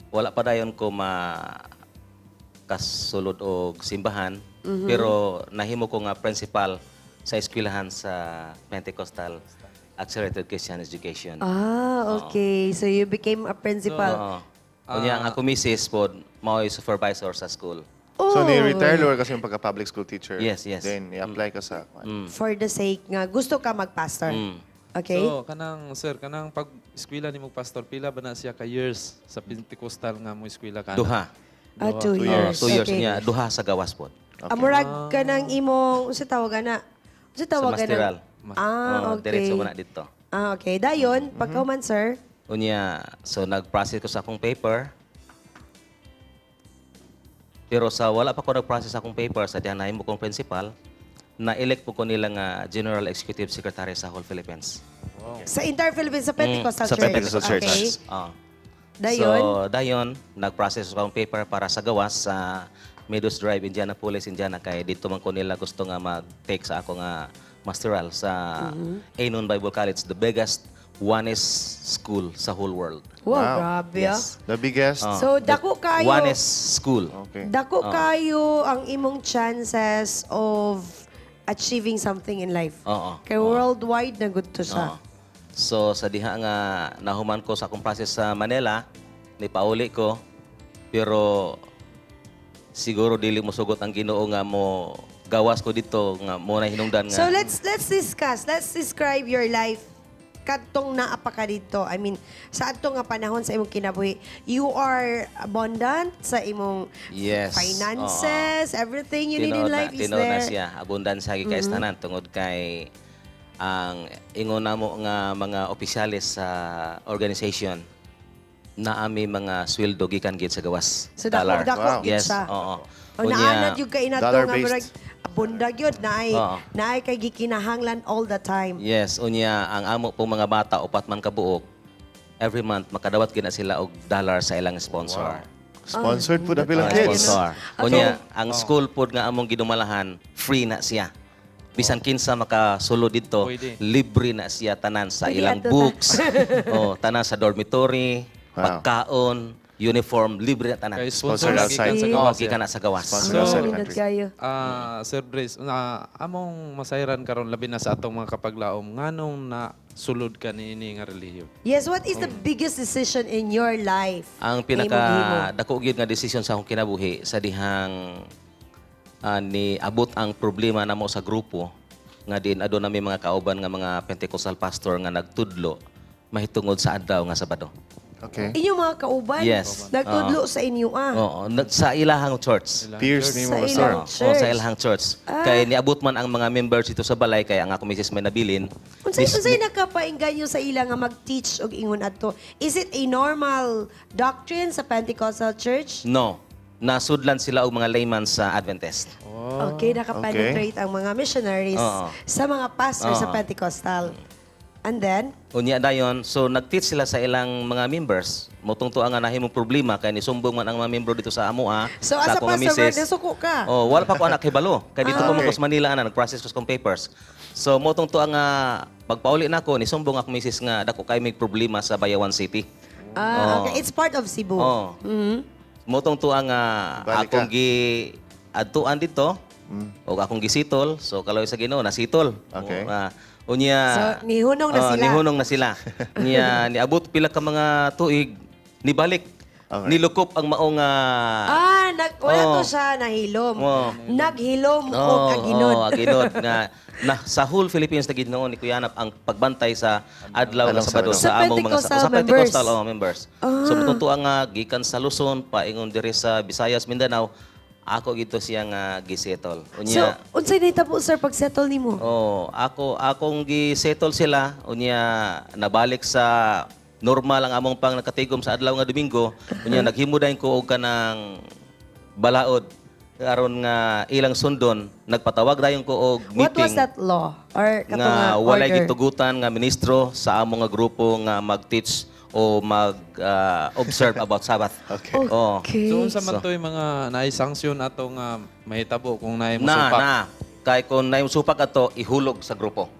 wala pa dayon ko ma kasulod og simbahan, pero nahimo ko nga principal sa eskwelahan sa Pentecostal Accelerated Christian Education. Ah, okay. So you became a principal. Oo. Unya ang ako misis pod mao'y supervisor sa school. Oh. So, ni-retire lord kasi yung pagka-public school teacher. Yes. Then, i-apply ka sa... For the sake nga, gusto ka mag-pastor. Okay? So, kanang sir, kanang pag eskwela nimo pastor, pila ba na siya ka years sa Pentecostal nga mo eskwela ka? Duha. Ah, 2 years. 2 years Okay. niya, duha sa gawas pod. Okay. Murag ka ng imong, unsa tawag na? Unsa tawag Sa masteral. Ah, Oo, okay. Diretso mo na dito. Ah, okay. Dayon, pagkauman, sir. Unya, so nag-process ko sa akong paper. Pero sa wala pa ko nag-process akong paper sa diyan nahimo kong principal, na-elect po ko nila nga General Executive Secretary sa whole Philippines. Sa entire Philippines, sa Pentecostal Sa Church. Pentecostal Church. Okay. Oo. Dayon? So, dayon, nag-process ko akong paper para sa gawas sa Meadows Drive, Indianapolis, Indiana. Kay dito man ko nila gusto nga mag-take sa ako nga masteral sa Anon Bible College, the biggest oneness school sa whole world. Wow, grabe ah. Yes. The biggest? Oo. So, dako kayo. Oneness school. Okay. Dako Oo. kayo ang imong chances of achieving something in life. Oo. Kay worldwide na good to siya. Oo. So sa diha nga nahuman ko sa akong process sa Manila, nipauli ko. Pero siguro dili mo sugot ang Ginoo nga mo gawas ko dito nga mo na hinungdan nga. So let's discuss, let's describe your life kadtong naa pa ka dito. I mean, sa adto nga panahon sa imong kinabuhi, you are abundant sa imong finances, everything you need in Tinuod na, life is tinuod na there. siya. Abundansya gyud kay tanan tungod kay ang ingon namo nga mga opisyales sa organization na ami mga sweldo gikan gid sa gawas. So, dako- Dollar. dako gid Yes, siya. oo. O naanad yung kay inato nga murag abunda gyud naay naay kay gikinahanglan all the time. Yes, unya ang amo pong mga bata upat man kabuok every month makadawat gid na sila og dollar sa ilang sponsor. Sponsored po na pilang Ah, kids. Sponsor. Okay. Unya ang school pod nga among gidumalahan free na siya. Bisan kinsa makasulod didto, Pwede. libre na siya tanan sa Pwede ilang adto ta. books, oh, tanan sa dormitory, pagkaon, uniform, libre na tanan. Kay sponsor Sponsor lagi outside. kan sa Oh, gawas. gikan na sa gawas. Sponsor outside the Nindot country. kayo. Ah, Sir Brace, na among masayran karon labi na sa atong mga kapaglaom nganong na sulod ka niini nga relihiyon. Yes, what is the biggest decision in your life? Ang nga imong gihimo? pinaka dako gyud nga desisyon sa akong kinabuhi sa dihang ni abot ang problema namo sa grupo nga din aduna mi mga kauban nga mga Pentecostal pastor nga nagtudlo mahitungod sa adlaw nga Sabado. Okay. Inyong mga kauban, Yes. nagtudlo sa inyo ah. Oo, sa ilahang church. Peers nimo, Sa pastor. ilang Oo, church. sa ilahang church. Ah. Kay niabot man ang mga members dito sa balay kay ang ako misis may nabilin. Unsay unsay nakapainggan sa ila nga mag-teach og ingon adto? Is it a normal doctrine sa Pentecostal Church? No. Nasudlan sila og mga layman sa Adventist. Okay, nakapenetrate ang mga missionaries Oo. sa mga pastor sa Oo. Pentecostal. And then, Unya dayon, so nag-teach sila sa ilang mga members. Motong tuwa nga nahimong problema kay nisumbong man ang mga membro dito sa amoa. So sa as a akong pastor, misis. nasuko ka. Oh, wala pa ko anak hibalo. Kay dito Ah. pa man ko sa Manila ana nag-process ko sa akong papers. So motong tuwa nga pagpauli nako nisumbong akong misis nga dako kay may problema sa Bayawan City. Ah, Oo. okay. It's part of Cebu. Oh. Motong tuwa nga Balik ka. akong gi adtuan dito o akong gisitol. So kaloy sa Ginoo nasitol. Okay. Unya So, nihunong na Oh, sila. Nihunong na sila. Niya niabot pila ka mga tuig nibalik. Okay. Nilukop ang maong Ah, wala Oo. to siya nahilom. Oo. Naghilom og Oo, aginod. oo, aginod nga na sa whole Philippines na gid noon ni Kuya Hanap ang pagbantay sa adlaw nga Adlaw Sabado Sabado. sa Sa among mga Pentecostal sa Pentecostal members. oh, members. So matutuwa nga gikan sa Luzon paingon diri sa Visayas, Mindanao, ako gito siya nga gisettle. So, Unya unsay nahitabo sir pag settle nimo? Oh, ako akong gisettle sila unya nabalik sa Normal ang among pang nakatigom sa adlaw nga Domingo. Unya naghimo dayon ko og kanang balaod aron nga ilang sundon. Nagpatawag dayon ko og What meeting was that law? Or kato nga nga walay order? gitugutan nga ministro sa among nga grupo nga mag-teach o mag-observe about Sabbath. Okay. Oh. So unsa man to'y mga naay sanksyon ato nga mahitabo kung naay Na mosupak? na kay kung naay mosupak ato, ihulog sa grupo.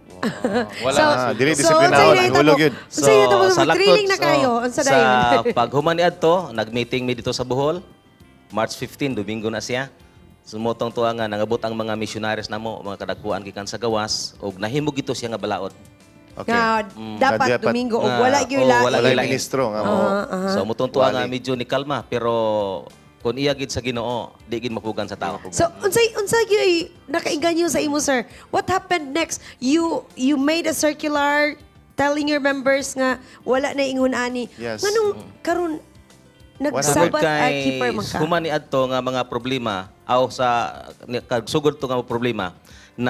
Wala So, na. Dili so, unsay nahitabo? Unsay nahitabo? Sa laktod, Thrilling na kayo. Unsa sa dayon? paghuman ni adto, nag-meeting mi dito sa Bohol. March 15, Domingo na siya. Sumotong tuwa nga nangabot ang mga missionaries namo, mga kadagkuan gikan sa gawas ug nahimo gito siya nga balaod. Okay. Nga dapat Dapat- Domingo og Nga, wala gyud oh, lain. wala Walay gyud lain. ministro nga mo. So motong tuwa nga Wali. medyo ni kalma, pero kung iya gid sa Ginoo, di gid mapugan sa tao. So unsay gyud nakainganyo sa imo, sir? What happened next? You made a circular telling your members nga wala na ingon ani. Yes. Nganong karon nagsabat Tungod kay keeper man ka? human ni adto nga mga problema aw sa kagsugod to nga mga problema,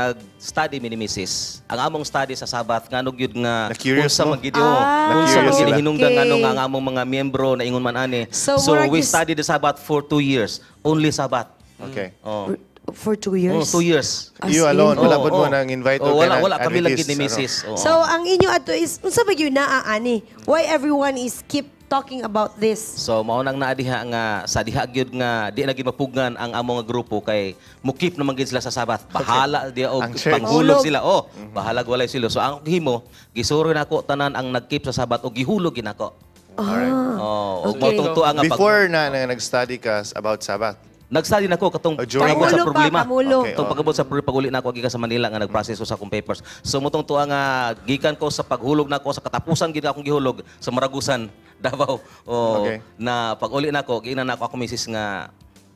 nag-study mi ni Mrs. Ang among study sa Sabbath, ngano gyud nga Na-curious unsa mo? man gid, oh, unsa Na-curious man gid sila. hinungdan ngano Okay. nga ang among mga miyembro na ingon man ani. So, So, murag we studied the Sabbath for 2 years. Only Sabbath. Okay. Oh. For 2 years? Oh, 2 years. As You in? alone, wala Oh, pud mo oh. nang invite Oh, og wala kanang wala kami lang gid ni Adventist, Mrs. Oo. So ang inyo ato is unsa ba gyud naa ani? Why everyone is keep talking about this? So mao nang naa diha nga sa diha gyud nga di na gyud mapugngan ang among nga grupo kay mukip naman gyud sila sa Sabbath. Bahala diha og Ang church. panghulog Hulog. sila. Oh, bahala walay sila. So ang himo, gisuro nako tanan ang nagkeep sa Sabbath og gihulog gid nako. Alright. Oh, og Okay. mao tong tuwa nga pag Before na nag-study ka about Sabbath. nag-study nako katong Oh, during pag-abot sa Kamulo pa, problema. kamulo. Okay, Katong oh. pag-abot sa problema, pag-uli nako gikan sa Manila nga nag-process ko sa akong papers. So motong tuwa nga gikan ko sa paghulog nako sa katapusan gid akong gihulog sa Maragusan, Davao. Oh, Okay. na pag-uli nako, giingnan nako ako misis nga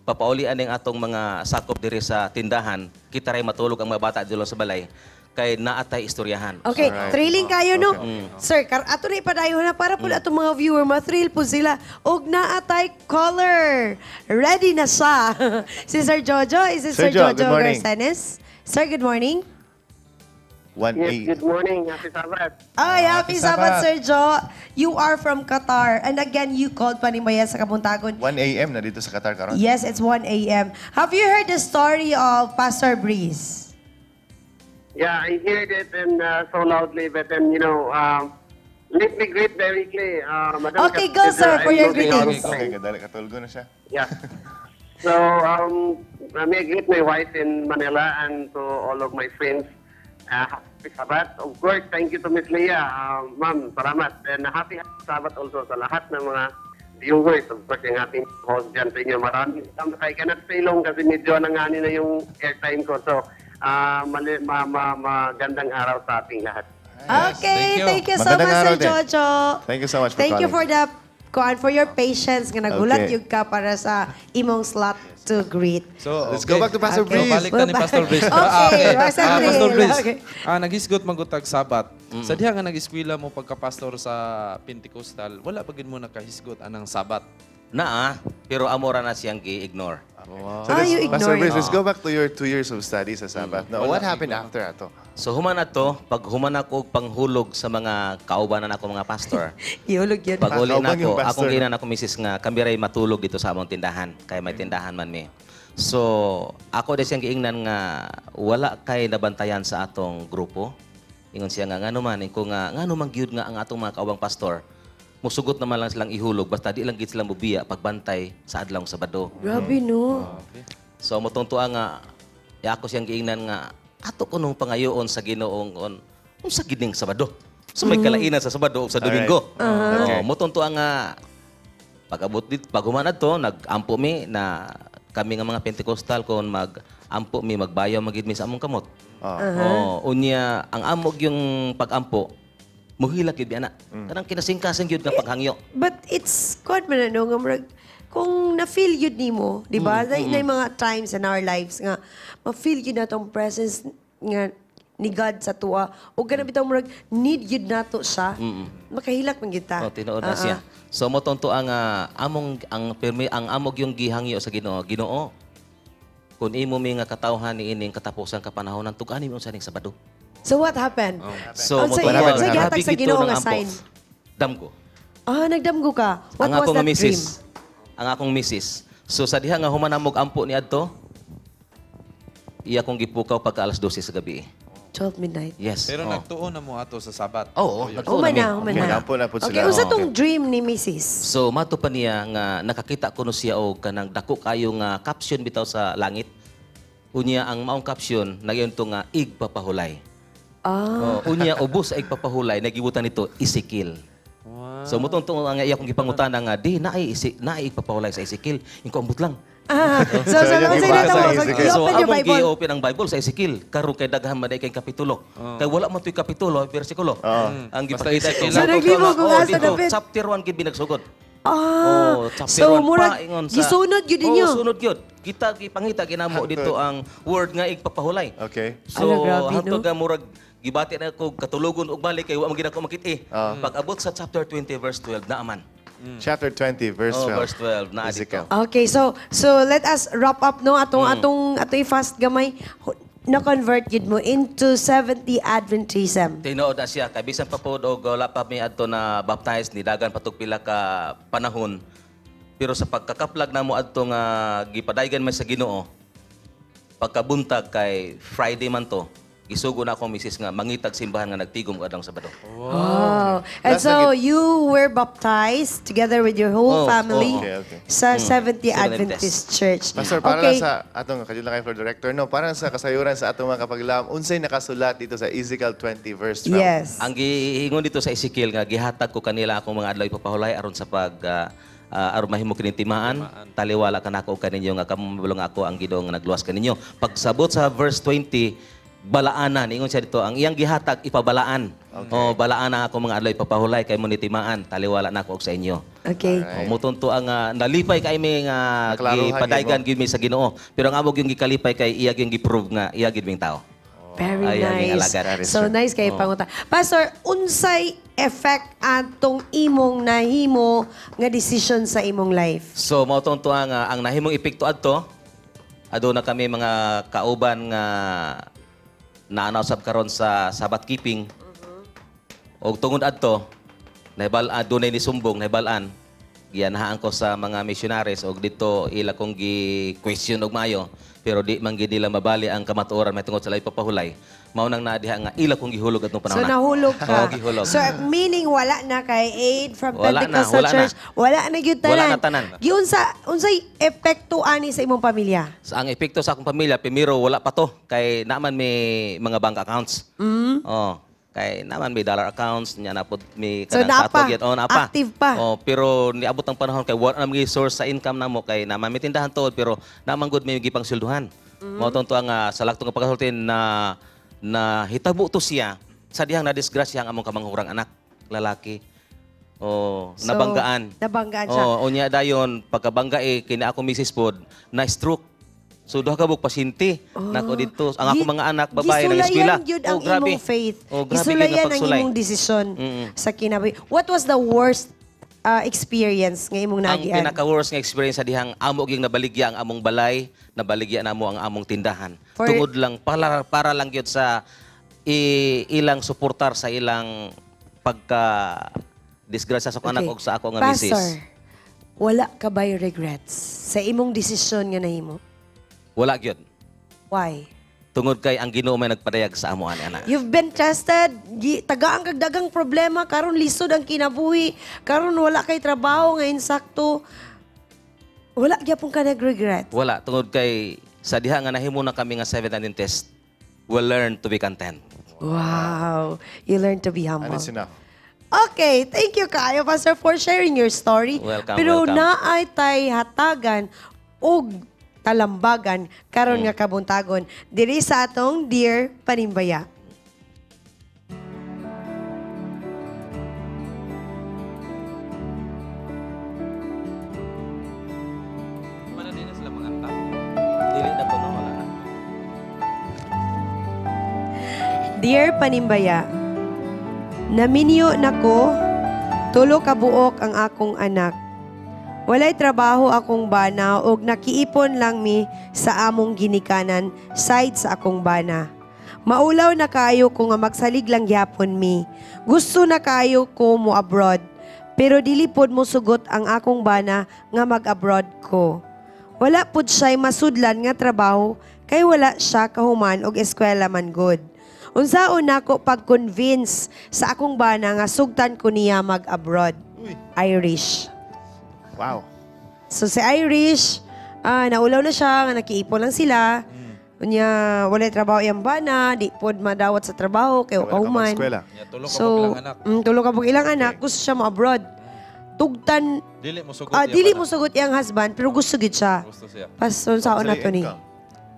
papaulian ning atong mga sakop diri sa tindahan, kita ray matulog ang mga bata dito sa balay kay naatay istoryahan. Okay, Alright. thrilling kayo, no? Okay. Sir, ato na ipadayon na para po atong mga viewer, ma-thrill po sila. Og naatay caller. Ready na siya. Si Sir Jojo. Is it Sir Sir, Jo, Jojo good morning. Garcenes? Sir, good morning. 1 Yes, A. good morning. Happy Sabbath. Ay, happy Happy Sabbath, Sabbath. Sir Jo. You are from Qatar. And again, you called Panimaya sa Kabuntagon. 1 a.m. na dito sa Qatar karon. Yes, it's 1 a.m. Have you heard the story of Pastor Breeze? Yeah, I heard it and so loudly, but then, let me greet directly. Madam Okay, go, sir, I'm for your moving out of greetings. time. Okay, kadali katulgo na siya. Yeah. So, let me greet my wife in Manila and to all of my friends. Happy Sabbath. Of course, thank you to Miss Leah. Ma'am, salamat. And happy Sabbath also sa lahat ng mga viewers. Of course, yung ating host dyan sa inyo. Maraming salamat. I cannot stay long kasi medyo nangani na yung airtime ko. So, mali, ma, ma, magandang araw sa ating lahat. Okay, Thank you. thank you so Magandang much, araw Sir din. Jojo. Thank you so much for Thank you calling. for the kuan, for your patience nga nagulat Okay. yun ka para sa imong slot to greet. So, Let's go back to Pastor Okay. So, Breeze. balik ta ni Pastor Breeze. Okay, Pastor Pastor Breeze. Breeze. Okay. Naghisgot man gud tag Sabat. Sa diha nga nag-eskwela mo pagka-pastor sa Pentecostal, wala pa gid mo nakahisgot anang Sabat. Naa, pero amo ra na siyang gi-ignore. So Ah, you Pastor ignore Breeze, it. let's go back to your 2 years of study sa Sabbath. Now, what happened after ato? So human na to, pag human ako og panghulog sa mga kaubanan ako mga pastor, Ihulog yun. pag uli Ah, na kauban yung ako, pastor, akong no? ginan ako misis nga kami ray matulog dito sa among tindahan kay may tindahan man mi. So, ako din siyang giingnan nga wala kay nabantayan sa atong grupo. Ingon siya nga ngano man ko nga ngano man gyud nga ang atong mga kaubang pastor musugot naman lang silang ihulog basta di lang gid sila mobiya pagbantay sa adlawng Sabado. Grabe, no? So motong tuwa nga ya ako siyang giingnan nga ato ko nung pangayoon sa Ginoong on unsa gining Sabado. So may kalainan sa Sabado ug sa Alright. Domingo. Okay. Oh, motong tuwa nga pag-abot dit pag human adto nag-ampo mi na kami nga mga Pentecostal kon mag-ampo mi, magbayaw magid mi sa among kamot. Oh, unya ang amog yung pag-ampo muhilak gyud ana. Kanang kinasingkasing gyud nga paghangyo. But it's kuan man ano nga murag kung na-feel yun nimo, di ba? Na mga times in our lives nga ma-feel yun natong presence nga ni God sa tuwa. O ganun bitaw murag need yun nato siya. Makahilak man kita. Oh, tinuod na siya. So mo tonto ang among ang pirmi ang amog yung gihangyo sa Ginoo. Ginoo, kun imo mi nga katawhan ni ining katapusan kapanahon tug-ani mi unsa ning Sabado. So what happened? So Unsa mo iya- unsa gihatag sa gito Ginoo ng nga ampo. sign? Damgo. Ah, nagdamgo ka. What Ang was akong that misis. dream? Ang akong misis. So sa diha nga human namog ampo ni adto, iya kong gipukaw pagka alas 12 sa gabi. 12 midnight. Yes. Pero oh. nagtuon na mo ato sa Sabat. Oo, nagtuon Human na mi. na, human na. Ampo na po Okay, sila. unsa Oo. tong dream ni Mrs.? So mato pa niya nga nakakita ko no siya og kanang dako kayo nga caption bitaw sa langit. Unya ang maong caption nagyon to nga igpapahulay. Ah. Oh, unya ubos sa igpapahulay nagibutan nito Ezekiel. So mutong ang iya kong gipangutana nga di naay isi naay igpapahulay sa Ezekiel. Inko ambot lang. Ah, so so So, so, yung so, gibasa so, sa so, Ezekiel. you So open your among Bible. gi-open ang Bible sa Ezekiel karon kay daghan man kay kapitulo. Kay wala man to'y kapitulo, bersikulo. Ang Basta gipakita Ezekiel ko. So, naglibog kung Oh, asa dito, dapit. Chapter 1 gid binagsugod. Ah, Oh, chapter so 1 murag pa, ingon sa- gisunod gyud ninyo. Oh, sunod gyud. Kita gipangita ginamo dito ang word nga igpapahulay. Okay. So Ala, grabe, hantod no? nga murag gibati na ko katulogon og balik kay wa man gid ako makit-i. Pag abot sa chapter 20 verse 12 naaman. Chapter 20, verse Oh, 12. verse 12 naa dito. Ezekiel. Okay, so so let us wrap up no atong atong atong fast gamay na-convert gyud mo into 70 Adventism. Tinuod na siya kay bisan pa pod og wala pa mi adto na baptized ni dagan patug pila ka panahon. Pero sa pagkakaplag namo adto nga gipadaygan man sa Ginoo. Pagkabuntag kay Friday man to, gisugo na akong misis nga mangitag simbahan nga nagtigom adang Sabado. Wow. And Last so na you were baptized together with your whole Oh, family oh, Okay, okay. sa 70 Seventh Adventist Church. Pastor, para Okay. lang sa atong kadyo lang kay floor director, no, para sa kasayuran sa atong mga kapaglaom, unsay nakasulat dito sa Ezekiel 20 verse 12. Yes. Ang giingon dito sa Ezekiel nga gihatag ko kanila akong mga adlaw ipapahulay aron sa pag aron mahimo kining timaan, taliwala kanako og kaninyo nga kamo mabalo nga ako ang Ginoo nga nagluwas kaninyo. Pagsabot sa verse 20, balaanan ingon siya dito ang iyang gihatag ipabalaan. Oh, balaan ang ako mga adlaw ipapahulay kay mo ni timaan, taliwala nako og sa inyo. Okay. Oh, mutunto ang nalipay kay mi nga Naklaruhan gipadaygan gyud mi sa Ginoo. Pero ang amo gyud gikalipay kay iya gyud giprove nga iya gyud ming tao. Very Ay, ang nice. alagad. So nice kay Oh. panguta. Pastor, unsay effect atong imong nahimo nga decision sa imong life? So mao tong tuwa nga ang nahimong epekto adto aduna kami mga kauban nga naanaw sab karon sa Sabbath keeping. Og tungod adto nahibal-an dunay ni sumbong nahibal-an giyanahaan ko sa mga missionaries og dito ila kong gi-question og maayo pero di man gid nila mabali ang kamatuoran may tungod sa lahi papahulay mao nang naa diha nga ila kong gihulog atong So panahon na. nahulog ka. Oo, gihulog. So meaning wala na kay aid from Wala na, Pentecostal wala na. Church. Wala na gyud tanan. Wala na tanan. Giunsa unsay epekto ani sa imong pamilya? Sa ang epekto sa akong pamilya, primero wala pa to kay naman may mga bank accounts. Oh, kay naman may dollar accounts, nya na pod may So, kanang naa pa. sa ato gyud. Oh, naa pa. Active pa. Oh, pero niabot ang panahon kay wala na may source sa income namo kay naman may tindahan tuod pero naman gud may gipang swelduhan. Mao tong ang sa laktong nga pagkasulti na na hitabo to siya sa dihang nadisgrasya ang among kamanghurang anak lalaki. Oh, So, nabanggaan. nabanggaan siya. Oh, unya dayon pagkabangga eh kini ako misis pod na stroke. So duha ka buok pasyente nako didto. Ang ako mga anak babae nang eskwela. Gisulayan gyud ang Oh, grabe. imong faith. Oh, grabe gyud nga Gisulayan ang pagsulay. imong desisyon sa kinabuhi. What was the worst experience nga imong Ang naagian? pinaka-worst nga experience sa dihang amo gyud nabaligya ang among balay, nabaligya namo ang among tindahan. Tungod lang para lang gyud sa ilang suportar sa ilang pagka disgrasya sa akong anak Okay. og sa ako nga Pastor, misis. wala ka ba'y regrets sa imong desisyon nga nahimo? Wala gyud. Why? Tungod kay ang Ginoo may nagpadayag sa amo ani ana. You've been tested, tagaan kag dagang problema, karon lisod ang kinabuhi, karon wala kay trabaho nga insakto. Wala gyapon ka nag-regret. Wala tungod kay sa diha nga nahimo na kami nga Seventh Adventist, we learn to be content. Wow. You learn to be humble. And it's enough. Okay, thank you kaayo Pastor for sharing your story. Welcome, Pero welcome. naay tay hatagan og talambagan karon nga kabuntagon diri sa atong Dear Panimbaya. Mana din na sila mga anak. Dili na ko no wala na. Dear Panimbaya, naminyo nako, tulo ka buok ang akong anak. Walay trabaho akong bana og nakiipon lang mi sa among ginikanan side sa akong bana. Maulaw na kayo ko nga magsalig lang gyapon mi. Gusto na kayo ko mo abroad. Pero dili pod mo sugot ang akong bana nga mag-abroad ko. Wala pod siya'y masudlan nga trabaho kay wala siya kahuman og eskwela man gud. Unsaon nako pag-convince sa akong bana nga sugtan ko niya mag-abroad? Irish. Wow. So si Irish, naulaw na siya, nga nakiipon lang sila. Unya, walay trabaho iyang bana, di pod madawat sa trabaho, kay Wala ka kauman. mag-eskwela. Nya, tulo ka So, bug ilang anak. Tulo ka bug ilang anak, gusto siya mo abroad. Tugtan, Dili mo sugot iya dili bana. mo sugot iyang husband, pero gusto gid siya. Gusto siya. Pastor, unsaon na to ni?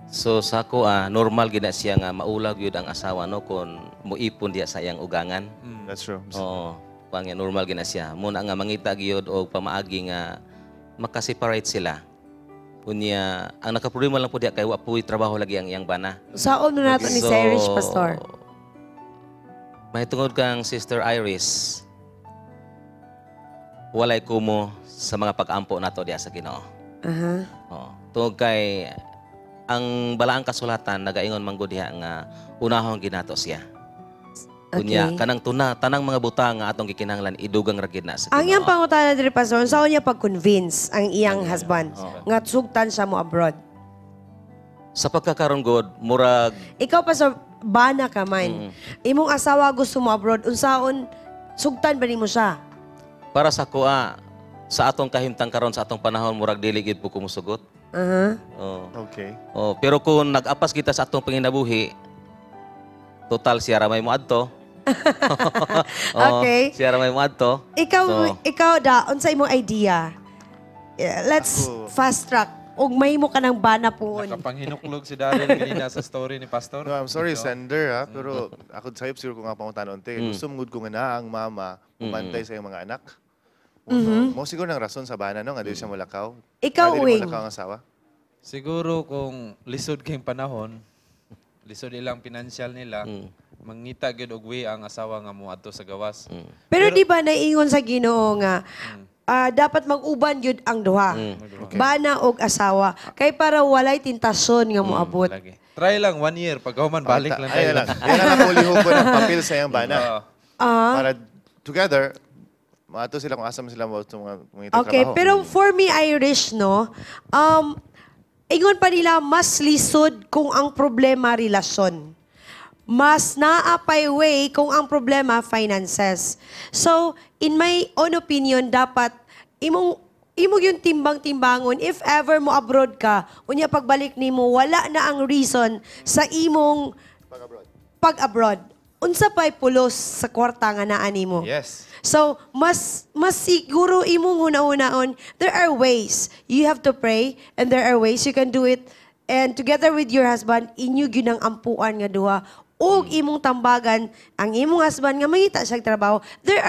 So sa ako normal gid na siya nga maulaw gyud ang asawa no kung moipon diya sa iyang ugangan. That's true. Oo. Pangya normal gid na siya. Muna nga mangita gyud og pamaagi nga makaseparate sila. Unya, ang nakaproblema lang po diya kay wa po'y trabaho lagi ang iyang bana. Unsaon na nato ni So, si Irish, Pastor? Mahitungod kang Sister Iris, walay kumo sa mga pag-ampo nato diya sa Ginoo. Aha. Oo. Tungod kay ang balaang kasulatan nagaingon man gud diha nga unahon ginato siya. Unya Okay. kanang tuna tanang mga butang nga atong gikinahanglan idugang ra gid na sa Ang Ginoo. iyang pangutana diri, Pastor, unsaon niya pag-convince ang iyang husband nga sugtan siya mo abroad? Sa pagkakaron god murag Ikaw, Pastor, bana ka man. Imong asawa gusto mo abroad, unsaon sugtan ba nimo siya? Para sa kuha sa atong kahimtang karon sa atong panahon murag dili gid po kumusugot. Aha. Oo. Okay. Oh, pero kung nag-apas kita sa atong panginabuhi, total siya ra may moadto. Oo, Okay. Siya ra may moadto. Ikaw, So, ikaw da, unsa imong idea? Yeah, let's Ako- fast track. Og mahimo ka ng bana puon. Nakapanghinuklog si Daryl kanina sa story ni Pastor. No, I'm sorry, sender, ha? Pero ako sayop siguro ko nga pangutana unti. Gusto mo gud ko nga na ang mama mubantay sa iyang mga anak. Mo siguro ng rason sa bana, no? Nga dili siya mulakaw. Ikaw, Nga dili Wing. mulakaw ang asawa. Siguro kung lisod kayong panahon, lisod ilang pinansyal nila, mangita gyud og way ang asawa nga moadto sa gawas. Pero, di ba naiingon sa Ginoo nga dapat mag-uban gyud ang duha. Okay. Bana og asawa kay para walay tentasyon nga moabot. Lagi. Try lang one year pag human balik lang Ay tayo. na lang. Yan lang ang ulihog ko ng papel sa iyang bana. Para together, maato sila kung asa man sila mo mga mga Okay, trabaho. pero for me Irish no, ingon pa nila mas lisod kung ang problema relasyon. Mas naa pay way kung ang problema finances. So, in my own opinion, dapat imong imong yung timbang-timbangon if ever mo abroad ka, unya pagbalik nimo wala na ang reason sa imong pag-abroad. Unsa pay pulos sa kwarta nga naa nimo? Yes. So, mas mas siguro imong huna-hunaon, there are ways. You have to pray and there are ways you can do it. And together with your husband, inyo gyud ang ampuan nga duha ug imong tambagan ang imong husband nga mangita siyang trabaho. There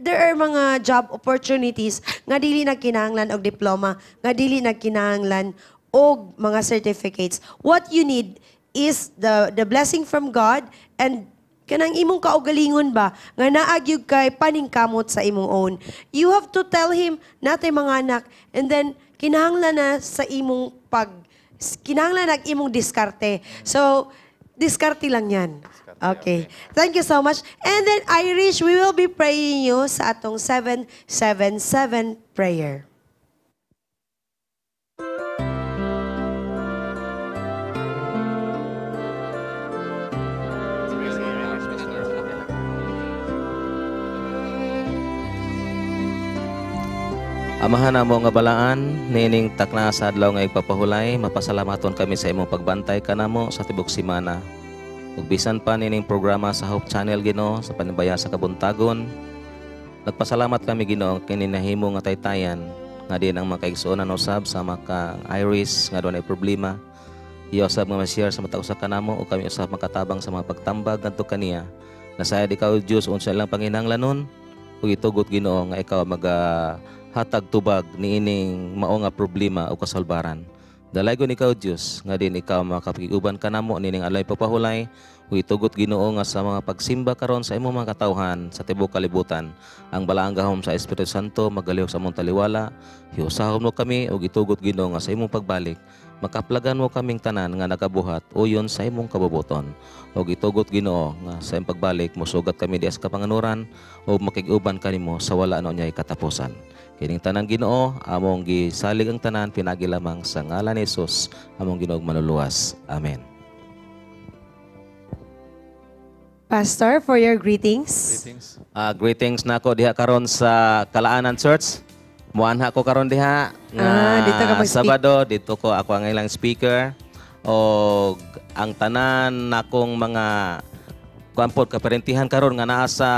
are mga job opportunities nga dili nagkinahanglan og diploma, nga dili nagkinahanglan og mga certificates. What you need is the blessing from God and kanang imong kaugalingon ba nga naa gyud kay paningkamot sa imong own. You have to tell him natay mga anak and then kinahanglan na sa imong pag kinahanglan nag imong diskarte. So diskarte lang yan. Okay. Thank you so much. And then Irish, we will be praying you sa atong 777 prayer. Amahan namo nga balaan, niining takna sa adlaw nga igpapahulay, mapasalamaton kami sa imong pagbantay kanamo sa tibok semana. Ug bisan pa niining programa sa Hope Channel Ginoo sa panibaya sa kabuntagon, nagpasalamat kami Ginoo kini nahimo nga taytayan nga din ang mga kaigsuonan usab sa kang Iris nga dunay problema. Iya usab nga ma-share sa matag usa kanamo ug kami usab makatabang sa mga pagtambag ngadto kaniya. Nasayad ikaw Dios unsa ilang panginahanglanon ug itugot Ginoo nga ikaw maga hatag tubag niining mao nga problema o kasolbaran. Dalaygon ikaw Dios nga din ikaw makapag-uban kanamo nining alay papahulay Ug itugot Ginoo nga sa mga pagsimba karon sa imong mga katawhan sa tibuok kalibutan, ang balaang gahom sa Espiritu Santo magalihok sa among taliwala. Hiusahon mo kami ug itugot Ginoo nga sa imong pagbalik makaplagan mo kaming tanan nga nagabuhat uyon sa imong kabubuton. Ug itugot Ginoo nga sa imong pagbalik mosugat kami diha sa kapanganuran ug makig-uban kanimo sa wala na unyay katapusan. Kining tanan Ginoo among gisalig ang tanan pinaagi lamang sa ngalan ni Jesus among Ginoong manluluwas. Amen. Pastor, for your greetings. Greetings. Greetings nako diha karon sa Kalaanan Church. Muanha ko karon diha nga Dito ka mag-speak. Sabado dito ko ako ang ilang speaker og ang tanan nakong mga kuan pod kaparentihan karon nga naa sa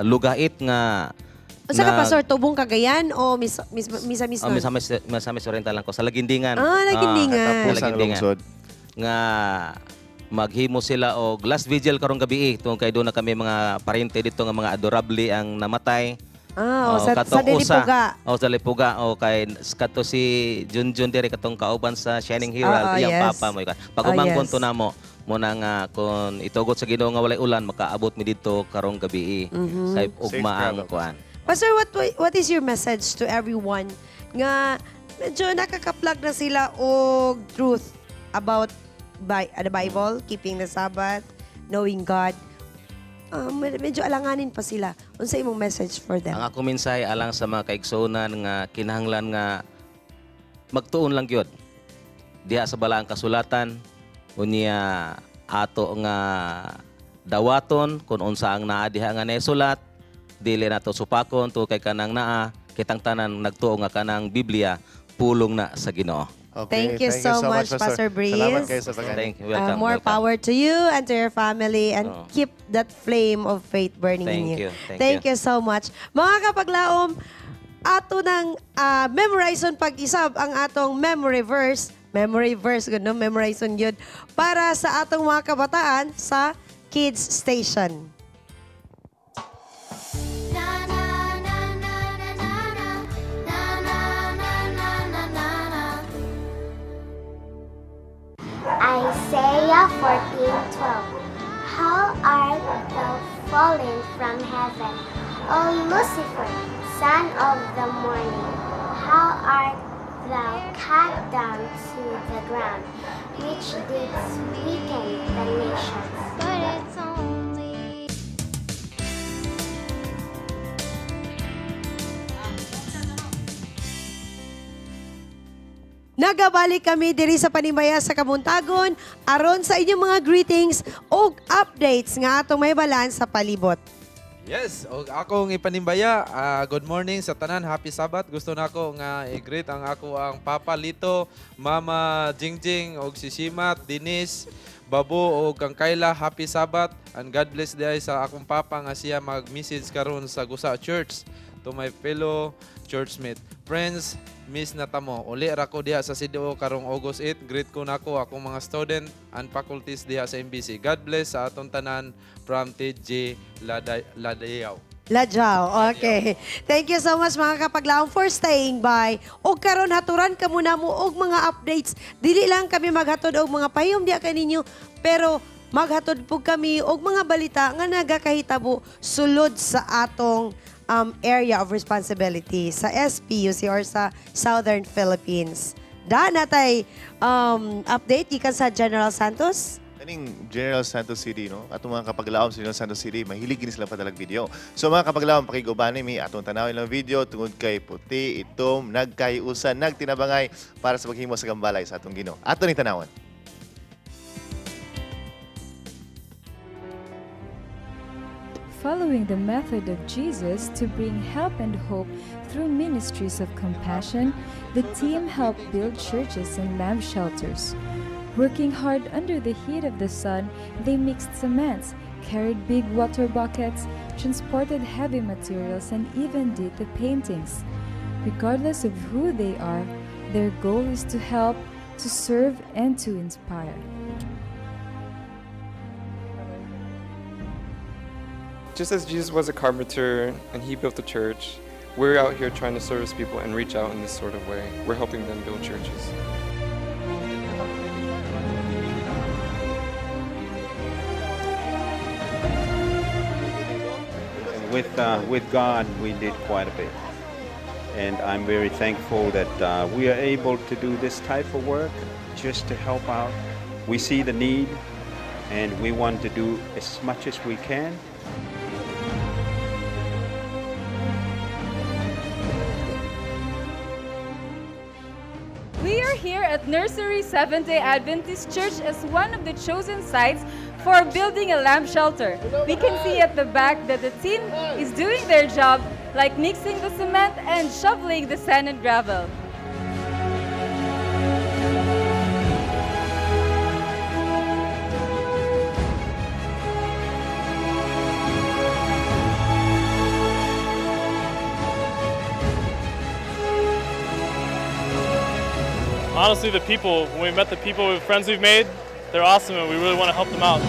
lugait nga Unsa ka, Pastor, tubong Cagayan o mis mis Misamis? Oh, Misamis Oriental lang ko sa Lagindingan. Lagindingan. Katapusan Sa Lagindingan. lungsod. Nga maghimo sila og last vigil karong gabi tungod kay doon na kami mga parente dito nga mga adorable ang namatay. Oh, sa katong usa. Dilipuga. Oh, sa Dilipuga. O kay kato si Junjun diri katong kauban sa Shining Herald, iyang papa mo. Pag umangkon to namo muna nga kung itugot sa Ginoo nga walay ulan makaabot mi didto karong gabi. Kay ugma ang kuan. Pastor, what is your message to everyone nga medyo nakakaplag na sila og truth about the Bible, keeping the Sabbath, knowing God? Medyo alanganin pa sila. Unsa imong message for them? Ang ako mensahe alang sa mga kaigsuonan nga kinahanglan nga magtuon lang gyud diha sa balaang kasulatan, unya ato nga dawaton kung unsa ang naa diha nga naisulat, dili nato supakon to kay kanang naa kitang tanan nagtuo nga kanang Biblia pulong na sa Ginoo. Okay, Thank you so much, Pastor Breeze. Salamat kayo sa pag Thank you. Welcome. More welcome. power to you and to your family, and keep that flame of faith burning in Thank you. you. Thank Thank you so much. Mga kapaglaom, ato ng memorizon pag-isab ang atong memory verse. Memory verse, gano'n, memorizon yun. Para sa atong mga kabataan sa Kids Station. Na na na na na na na na na na na na na na. Isaiah 14:12. How art thou fallen from heaven, O Lucifer, son of the morning? How art thou cut down to the ground, which didst weaken the nations? But it's only Nagabalik kami diri sa Panimbaya sa Kabuntagon aron sa inyong mga greetings ug updates nga atong may balan sa palibot. Yes, og akong ipanimbaya, good morning sa tanan, happy Sabbath. Gusto nako nga i-greet ang ako ang Papa Lito, Mama Jingjing og si Simat, Denise, Babo og kang Kayla, happy Sabbath and God bless diay sa akong papa nga siya mag-message karon sa Gusa Church to my fellow churchmate. Friends, miss na tamo. Uli ra ko diha sa CDO karong August 8. Greet ko nako akong mga student and faculties diha sa MBC. God bless sa atong tanan from TJ Ladayaw. Ladyaw. Okay. Thank you so much mga kapaglaom for staying by. Og karon haturan ka muna mo og mga updates. Dili lang kami maghatod og mga pahiyom diha kaninyo, pero maghatod pug kami og mga balita nga nagakahitabo sulod sa atong area of responsibility sa SPUC or sa Southern Philippines. Da natay update gikan sa General Santos. Kaning General Santos City, no? Atong mga kapaglaom sa General Santos City, mahilig gini sila padalag video. So mga kapaglaom, pakigubani mi atong tanawin lang video tungod kay puti, itom, nagkaiusan, nagtinabangay para sa paghimo sa gambalay sa atong Ginoo. Ato ni tanawon. Following the method of Jesus to bring help and hope through ministries of compassion, the team helped build churches and lamb shelters. Working hard under the heat of the sun, they mixed cements, carried big water buckets, transported heavy materials, and even did the paintings. Regardless of who they are, their goal is to help, to serve, and to inspire. Just as Jesus was a carpenter and he built the church, we're out here trying to service people and reach out in this sort of way. We're helping them build churches. With God, we did quite a bit. And I'm very thankful that we are able to do this type of work just to help out. We see the need and we want to do as much as we can. We are here at Nursery Seventh-day Adventist Church as one of the chosen sites for building a lamp shelter. We can see at the back that the team is doing their job, like mixing the cement and shoveling the sand and gravel. Honestly, the people, when we met the people, the friends we've made, they're awesome and we really want to help them out.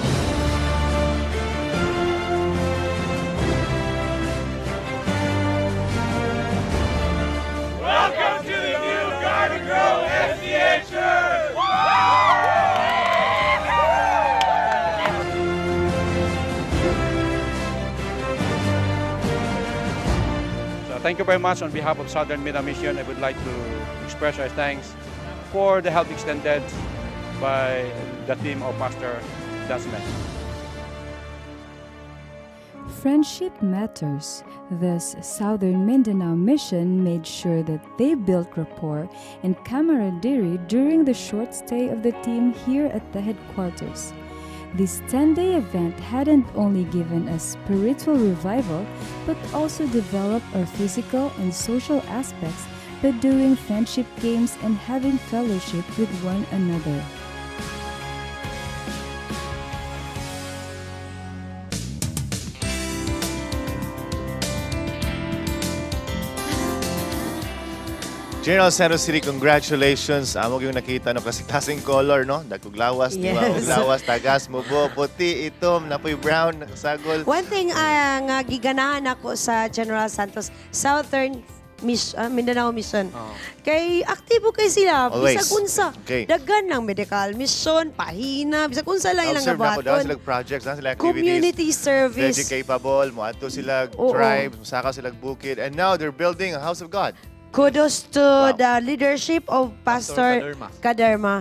Welcome to the new Garden Grove SDA Church! So thank you very much. On behalf of Southern Mindanao Mission, I would like to express our thanks for the help extended by the team of Pastor Desmond. Friendship matters. Thus, Southern Mindanao Mission made sure that they built rapport and camaraderie during the short stay of the team here at the headquarters. This 10-day event hadn't only given us spiritual revival, but also developed our physical and social aspects by doing friendship games and having fellowship with one another. General Santos City, congratulations. Amo gyud nakita no kasing color no. Dagkog lawas, di ba? Yes. Og lawas, tagas, mubo, puti, itom, napoy brown, nakasagol. One thing nga giganahan ako sa General Santos Southern Mindanao Mission. Kay aktibo kay sila Always. bisag unsa. Okay. Daghan ng medical mission, pahina, bisag unsa lang ilang Observe na ko, daw gabuhaton. sila projects, na sila activities. Community service. Very capable, moadto sila Oo. tribe, mosaka sila bukid, and now they're building a house of God. Kudos to the leadership of Pastor Kaderma. Kaderma.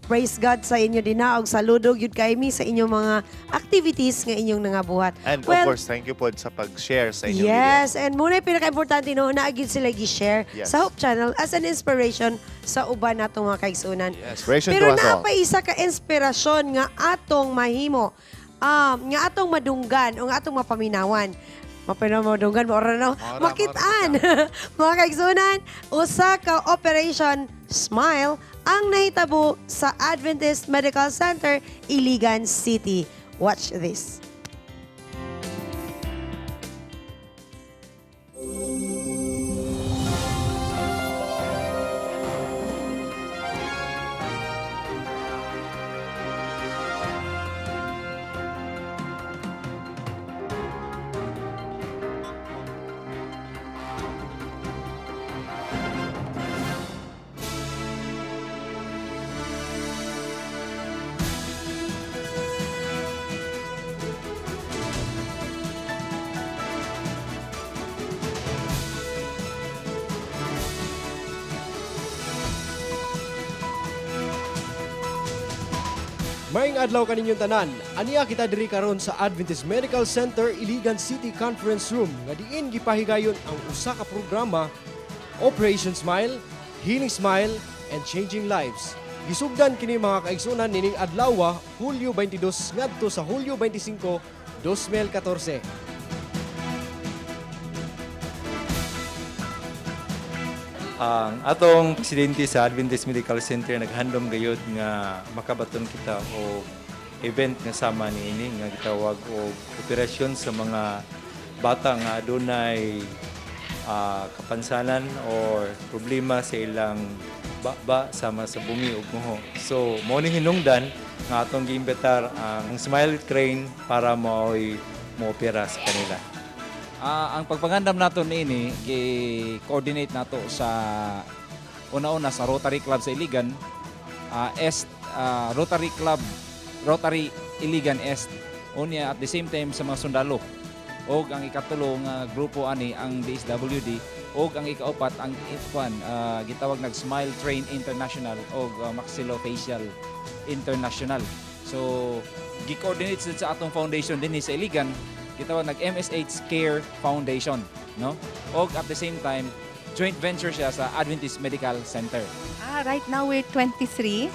Praise God sa inyo din na og saludo gyud kay mi sa inyong mga activities nga inyong nangabuhat. And Well, of course, thank you po sa pag-share sa inyong Yes, and muna yung pinaka-importante no, naagid sila gi-share Yes. sa Hope Channel as an inspiration sa uban natong mga kaigsunan. Inspiration Pero to us all. naa pa isa ka inspirasyon nga atong mahimo, nga atong madunggan o nga atong mapaminawan. Mapinaw madunggan, maora na. Maora, Makitaan. Mga kaigsunan, usa ka Operation Smile ang nahitabo sa Adventist Medical Center, Iligan City. Watch this. Maayong adlaw kaninyong tanan. Aniya kita diri karon sa Adventist Medical Center Iligan City Conference Room nga diin gipahigayon ang usa ka programa Operation Smile, Healing Smile and Changing Lives. Gisugdan kini mga kaigsunan nining adlaw Hulyo 22 ngadto sa Hulyo 25, 2014. Ang atong presidente sa Adventist Medical Center naghandom gayud nga makabaton kita og event nga sama niini nga gitawag og operasyon sa mga bata nga adunay kapansanan or problema sa ilang baba sama sa bungi ug muho. So mao ni hinungdan nga atong giimbitar ang Smile Train para maoy moopera sa kanila. Ang pagpangandam nato niini gi-coordinate nato sa una-una sa Rotary Club sa Iligan, Est Rotary Club, Rotary Iligan Est, unya at the same time sa mga sundalo. Og ang ikatulo nga grupo ani ang DSWD og ang ikaupat ang kuan, gitawag nag Smile Train International og Maxillofacial International. So gi-coordinate sa atong foundation dinhi sa Iligan, gitawag nag MSH Care Foundation, no? Og at the same time joint venture siya sa Adventist Medical Center. Right now we're 23.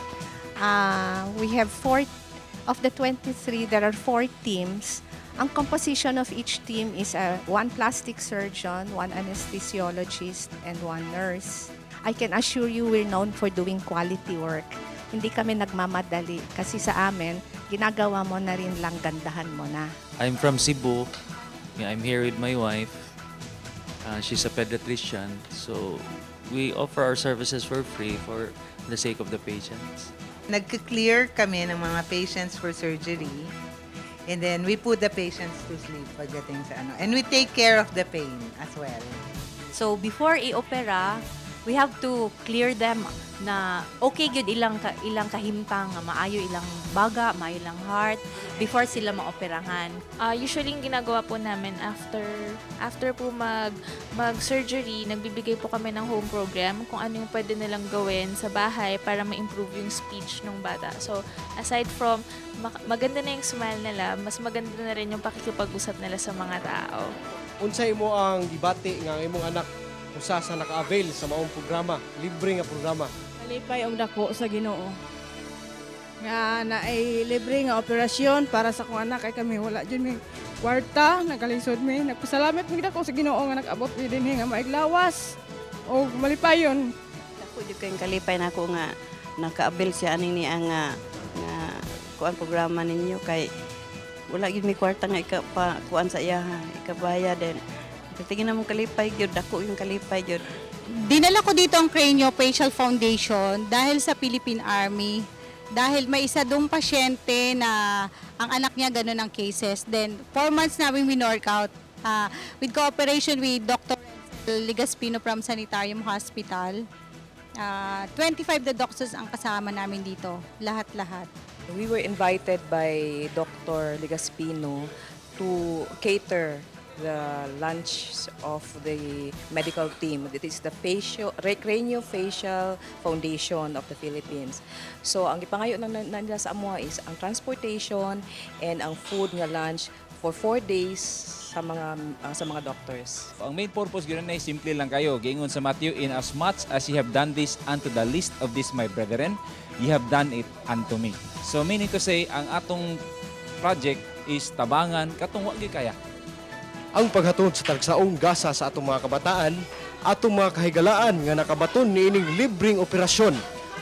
We have four of the 23, there are four teams. Ang composition of each team is one plastic surgeon, one anesthesiologist, and one nurse. I can assure you we're known for doing quality work. Hindi kami nagmamadali kasi sa amin, ginagawa mo na rin lang, gandahan mo na. I'm from Cebu. Yeah, I'm here with my wife. She's a pediatrician, so we offer our services for free for the sake of the patients. Nagka-clear kami ng mga patients for surgery. And then we put the patients to sleep pagdating sa ano. And we take care of the pain as well. So before i-opera, we have to clear them na okay gyud ilang kahimtang, nga maayo ilang baga, maayo ilang heart before sila maoperahan. Usually, yung ginagawa po namin after po mag surgery, nagbibigay po kami ng home program kung ano yung pwede nilang gawin sa bahay para ma-improve yung speech ng bata. So, aside from maganda na yung smile nila, mas maganda na rin yung pakikipag-usap nila sa mga tao. Unsay mo ang gibati nga ang imong anak usa sa naka-avail sa maong programa, libre nga programa? Malipay og dako sa Ginoo nga naay libre nga operasyon para sa akong anak, kay kami wala jud mi kwarta, nagkalisod mi. Nagpasalamat mi dako sa Ginoo nga nag-abot mi dinhi nga maiglawas og malipayon. Dako jud kayong kalipay nako nga naka-avail siya ani ni ang nga nga kuan programa ninyo, kay wala gyud mi kwarta nga ika pa kuan sa iya ha, ikabayad din. Tingin na mong kalipay gyud, dako yung kalipay gyud. Dinala ko dito ang Craniofacial Foundation dahil sa Philippine Army. Dahil may isa dong pasyente na ang anak niya ganun ang cases. Then, 4 months namin winorkout with cooperation with Dr. Ligaspino from Sanitarium Hospital. 25 the doctors ang kasama namin dito, lahat-lahat. We were invited by Dr. Ligaspino to cater the lunch of the medical team. It is the Craniofacial Foundation of the Philippines. So ang gipangayo na nila sa amoa is ang transportation and ang food nga lunch for 4 days sa mga doctors. Ang main purpose gyud na simple lang kayo. Giingon sa Matthew, "In as much as ye have done this unto the least of this my brethren, ye have done it unto me." So meaning to say, ang atong project is tabangan katong wa gyud kaya. Ang paghatod sa tagsaong gasa sa atong mga kabataan, atong mga kahigalaan nga nakabaton niining libreng operasyon,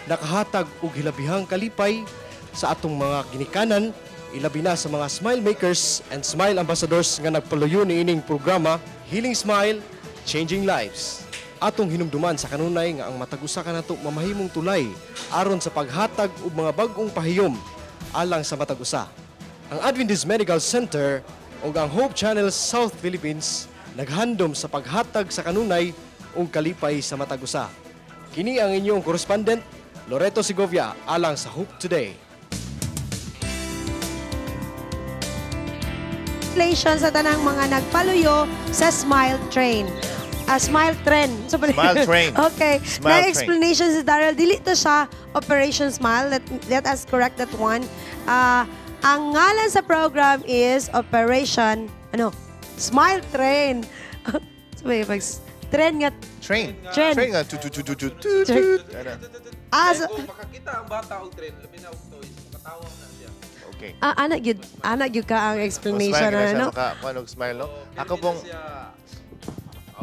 nakahatag og hilabihang kalipay sa atong mga ginikanan, ilabi na sa mga smile makers and smile ambassadors nga nagpaluyo niining programa Healing Smile, Changing Lives. Atong hinumduman sa kanunay nga ang matag usa kanato mamahimong tulay aron sa paghatag og mga bag-ong pahiyom alang sa matag usa. Ang Adventist Medical Center ug ang Hope Channel South Philippines naghandom sa paghatag sa kanunay ug kalipay sa matag usa. Kini ang inyong correspondent Loreto Segovia alang sa Hope Today. Congratulations sa tanang mga nagpaluyo sa Smile Train. Ah, Smile Trend. So, Smile Train. Okay. Smile Na Train. explanation si Daryl. Dili to siya Operation Smile. Let us correct that one. Ah, ang ngalan sa program is Operation, ano, Smile Train. So, may train nga. Train. Train. Train nga. Tu, tu, tu, tu, tu, tu, tu. Ano? Ah, so, Kung makakita ang bata og train, labi na og toys, makatawa na siya. Okay. Ah, anak gyud ka ang explanation Smile ka na siya, ano? maka, kuan og smile, no? Ako pong,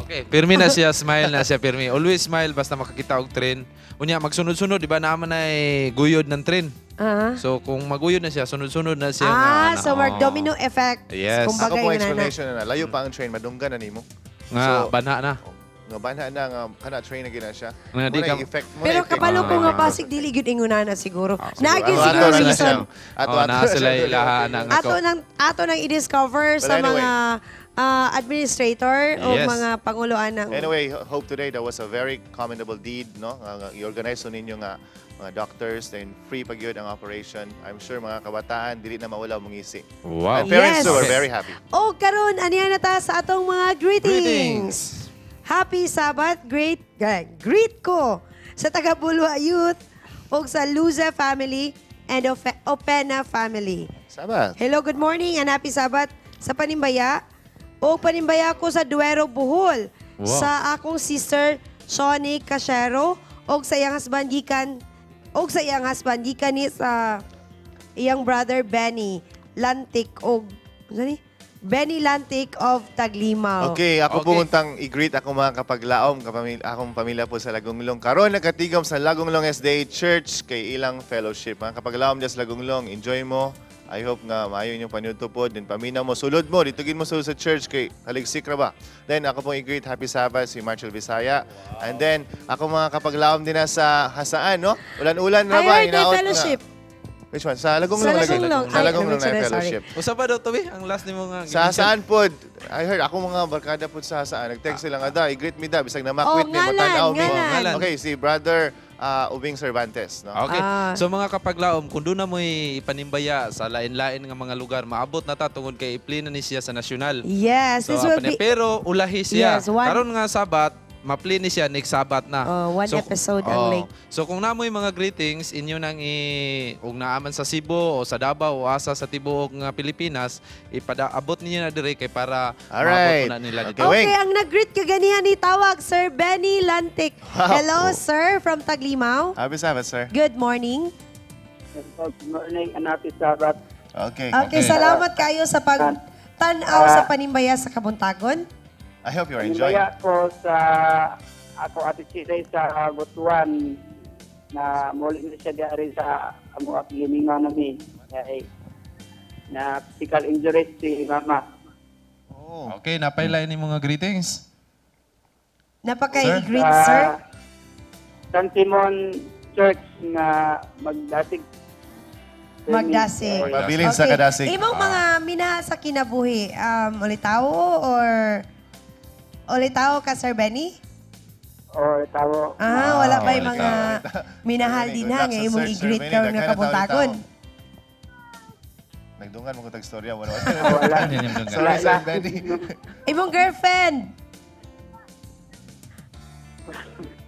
Okay, pirmi na siya, smile na siya, pirmi. Always smile basta makakita og train. Unya magsunod-sunod, di ba naman ay guyod ng train. So kung maguyod na siya, sunod-sunod na siya nga, Ah, ano, so work oh. domino effect. Yes. Kumbaga Ako pong yun na. explanation na, layo pa ang train, madunggan na nimo. Nga, So, banha na. Nga banha na, nga kana train na gina siya. Nga, di Mo na effect, mo na Pero effect. kabalo ko nga basig dili gyud inguna na siguro. Naa gyud Ato siguro na na reason. siya. Ato, Oh, ato naa na sila siya. ilaha na nga Ato nang ato nang i-discover But sa anyway. mga administrator o Yes. mga panguloan ng Anyway, hope today that was a very commendable deed, no? Nga i-organize ninyo nga mga doctors, then free pag yun ang operation. I'm sure mga kabataan dili na mawala mong isi. Wow. And parents Yes. too are very happy. O karon aniya na ta sa atong mga greetings. Happy Sabbath, great greet ko sa taga Bulua Youth ug sa Luza family and Opena family. Sabbath. Hello, good morning and happy Sabbath sa Panimbaya. O panimbaya ko sa Duero, Bohol. Wow. Sa akong sister Shoni Cachero og sa iyang husband gikan og sa iyang husband gikan ni sa iyang brother Benny Lantik og ano ni? Benny Lantik of Taglimaw. Okay, ako pumuntang i-greet ako mga kapaglaom, akong pamilya po sa Lagonglong. Karon nakatigom sa Lagonglong SDA Church kay ilang fellowship. Mga kapaglaom diya sa Lagonglong, enjoy mo. I hope nga maayo inyong panutupod. Then paminaw mo, sulod mo, dito gin mo sulod sa church kay haligsik ra ba. Then ako pong i-greet Happy Sabbath si Marshall Visaya. And then ako mga kapaglaom din na sa Hasaan, no? Ulan-ulan na I ba? heard may Hinaot nga. fellowship. Which one? Sa Lagonglong Sa lagi. Lagonglong. Sa Ay, Lagonglong na sorry. fellowship. Usa pa daw to be, ang last nimo nga. Sa Hasaan pod. I heard ako mga barkada pod sa Hasaan. Nag-text sila nga da, i-greet me da bisag na makwit Oh, mi matan-aw mi. ngalan. Okay, si brother Ubing Cervantes, no? Okay. Ah. So mga kapaglaom, kung doon na mo'y panimbaya sa lain-lain nga mga lugar, maabot na ta tungod kay i-play na ni siya sa nasyonal. Yes, So, this will apa niya. be Pero ulahi siya. Yes, one- Karon nga Sabat, ma-play ni siya next Sabat na. Oh, one episode ang oh. late. So kung namoy mga greetings inyo nang i ug naaman sa Cebu o sa Davao o asa sa tibuok nga Pilipinas, ipada-abot ninyo na dire kay para Alright. maabot na nila dito. Okay, ang nag-greet kaganihan ni tawag Sir Benny Lantik. Wow. Hello, sir, from Taglimaw. Happy Sabbath, sir. Good morning. Good morning and happy Sabbath. Okay. Okay, salamat kayo sa pagtan-aw sa panimbaya sa Kabuntagon. I hope you're enjoying. Panimbaya ko sa ako ate Chisay sa Butuan na muli na siya diari sa amo at gimingaw nami. Ay, na physical injuries si mama. Okay, napailay ni mga greetings. Napakay-greet, Sa sir. San Simon Church nga magdasig. Magdasig. Pabilin sa kadasig. Imong mga minahal sa kinabuhi, ulitawo or ulitawo ka, Sir Benny? Or tawo. Ah, wala pa yung mga Ulitawo. minahal Benny, din good ha. luck sa Ngayon mong search, Sir i-greet Benny. ka nga Daghan na tao Kabuntagon. Nagdungan mo kung istorya. Wala. Wala. Sorry, Sir Benny. Imong girlfriend.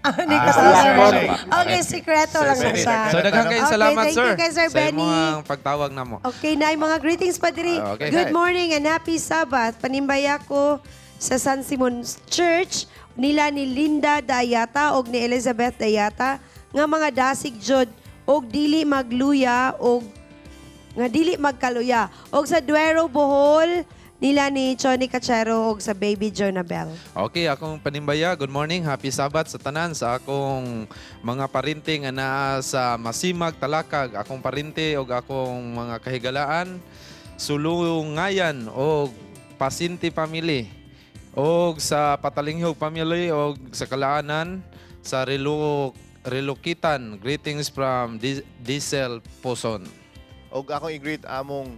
Ah, hindi ka Ah, sorry. sorry. Okay, sikreto Sir lang na Benny, siya. So daghang kayong Okay, salamat, thank sir. you kay Sir sa Benny. imong pagtawag namo. Okay na, yung mga greetings pa diri. Ah, okay. Good morning and happy Sabbath. Panimbaya ko sa San Simon Church nila ni Linda Dayata og ni Elizabeth Dayata nga mga dasig jud og dili magluya og nga dili magkaluya. Og sa Duero Bohol nila ni Johnny Cachero og sa Baby Jonabel. Okay, akong panimbaya, good morning, happy Sabbath sa tanan sa akong mga parente nga naa sa Masimag, Talakag, akong parente og akong mga kahigalaan, Sulungayan og Pasinti family og sa Patalinghog family og sa Kalaanan sa Relokitan. Greetings from Diesel Poson. Og akong i-greet among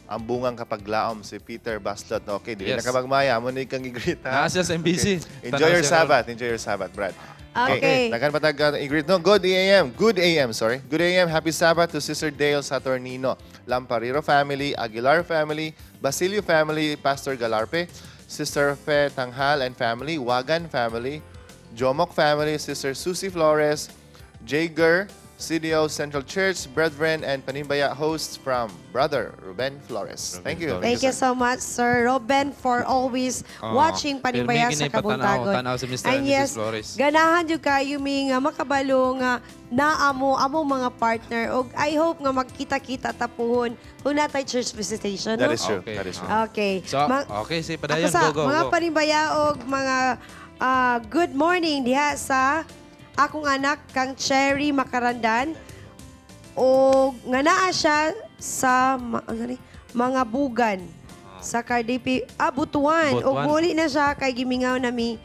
ambungang kapaglaom si Peter Baslot. No, okay, dili Yes. na kabagmaya. Amo ni kang i-greet ha. Naa siya sa MBC. Okay. Enjoy Tanaw your siya. Sabbath. Enjoy your Sabbath, Brad. Okay. Daghan pa tag i-greet no. Good AM. Good AM, sorry. Good AM. Happy Sabbath to Sister Dale Saturnino, Lampariro family, Aguilar family, Basilio family, Pastor Galarpe, Sister Fe Tanghal and family, Wagan family, Jomok family, Sister Susie Flores, Jager, CDO Central Church, Brethren, and Panimbaya hosts from Brother Ruben Flores. Thank you. Thank you so much, Sir Robin, for always Oh, watching Panimbaya pirmi sa gini patanaw, Kabuntagon. tanaw si Mr. and Mrs. Yes, Flores. ganahan jud kayo mi nga makabalo nga naamo amo mga partner og I hope nga magkita-kita tapuhon kung natay church visitation. That no? is true. Okay. That is true. Okay. So, okay, si padayon. Ako sa Go, go, mga go. panimbaya og mga good morning diha sa akong anak kang Cherry Makarandan og nga naa siya sa ano ni? Mga bugan sa Cardipi, Butuan. Og Butuan. muli na siya kay gimingaw nami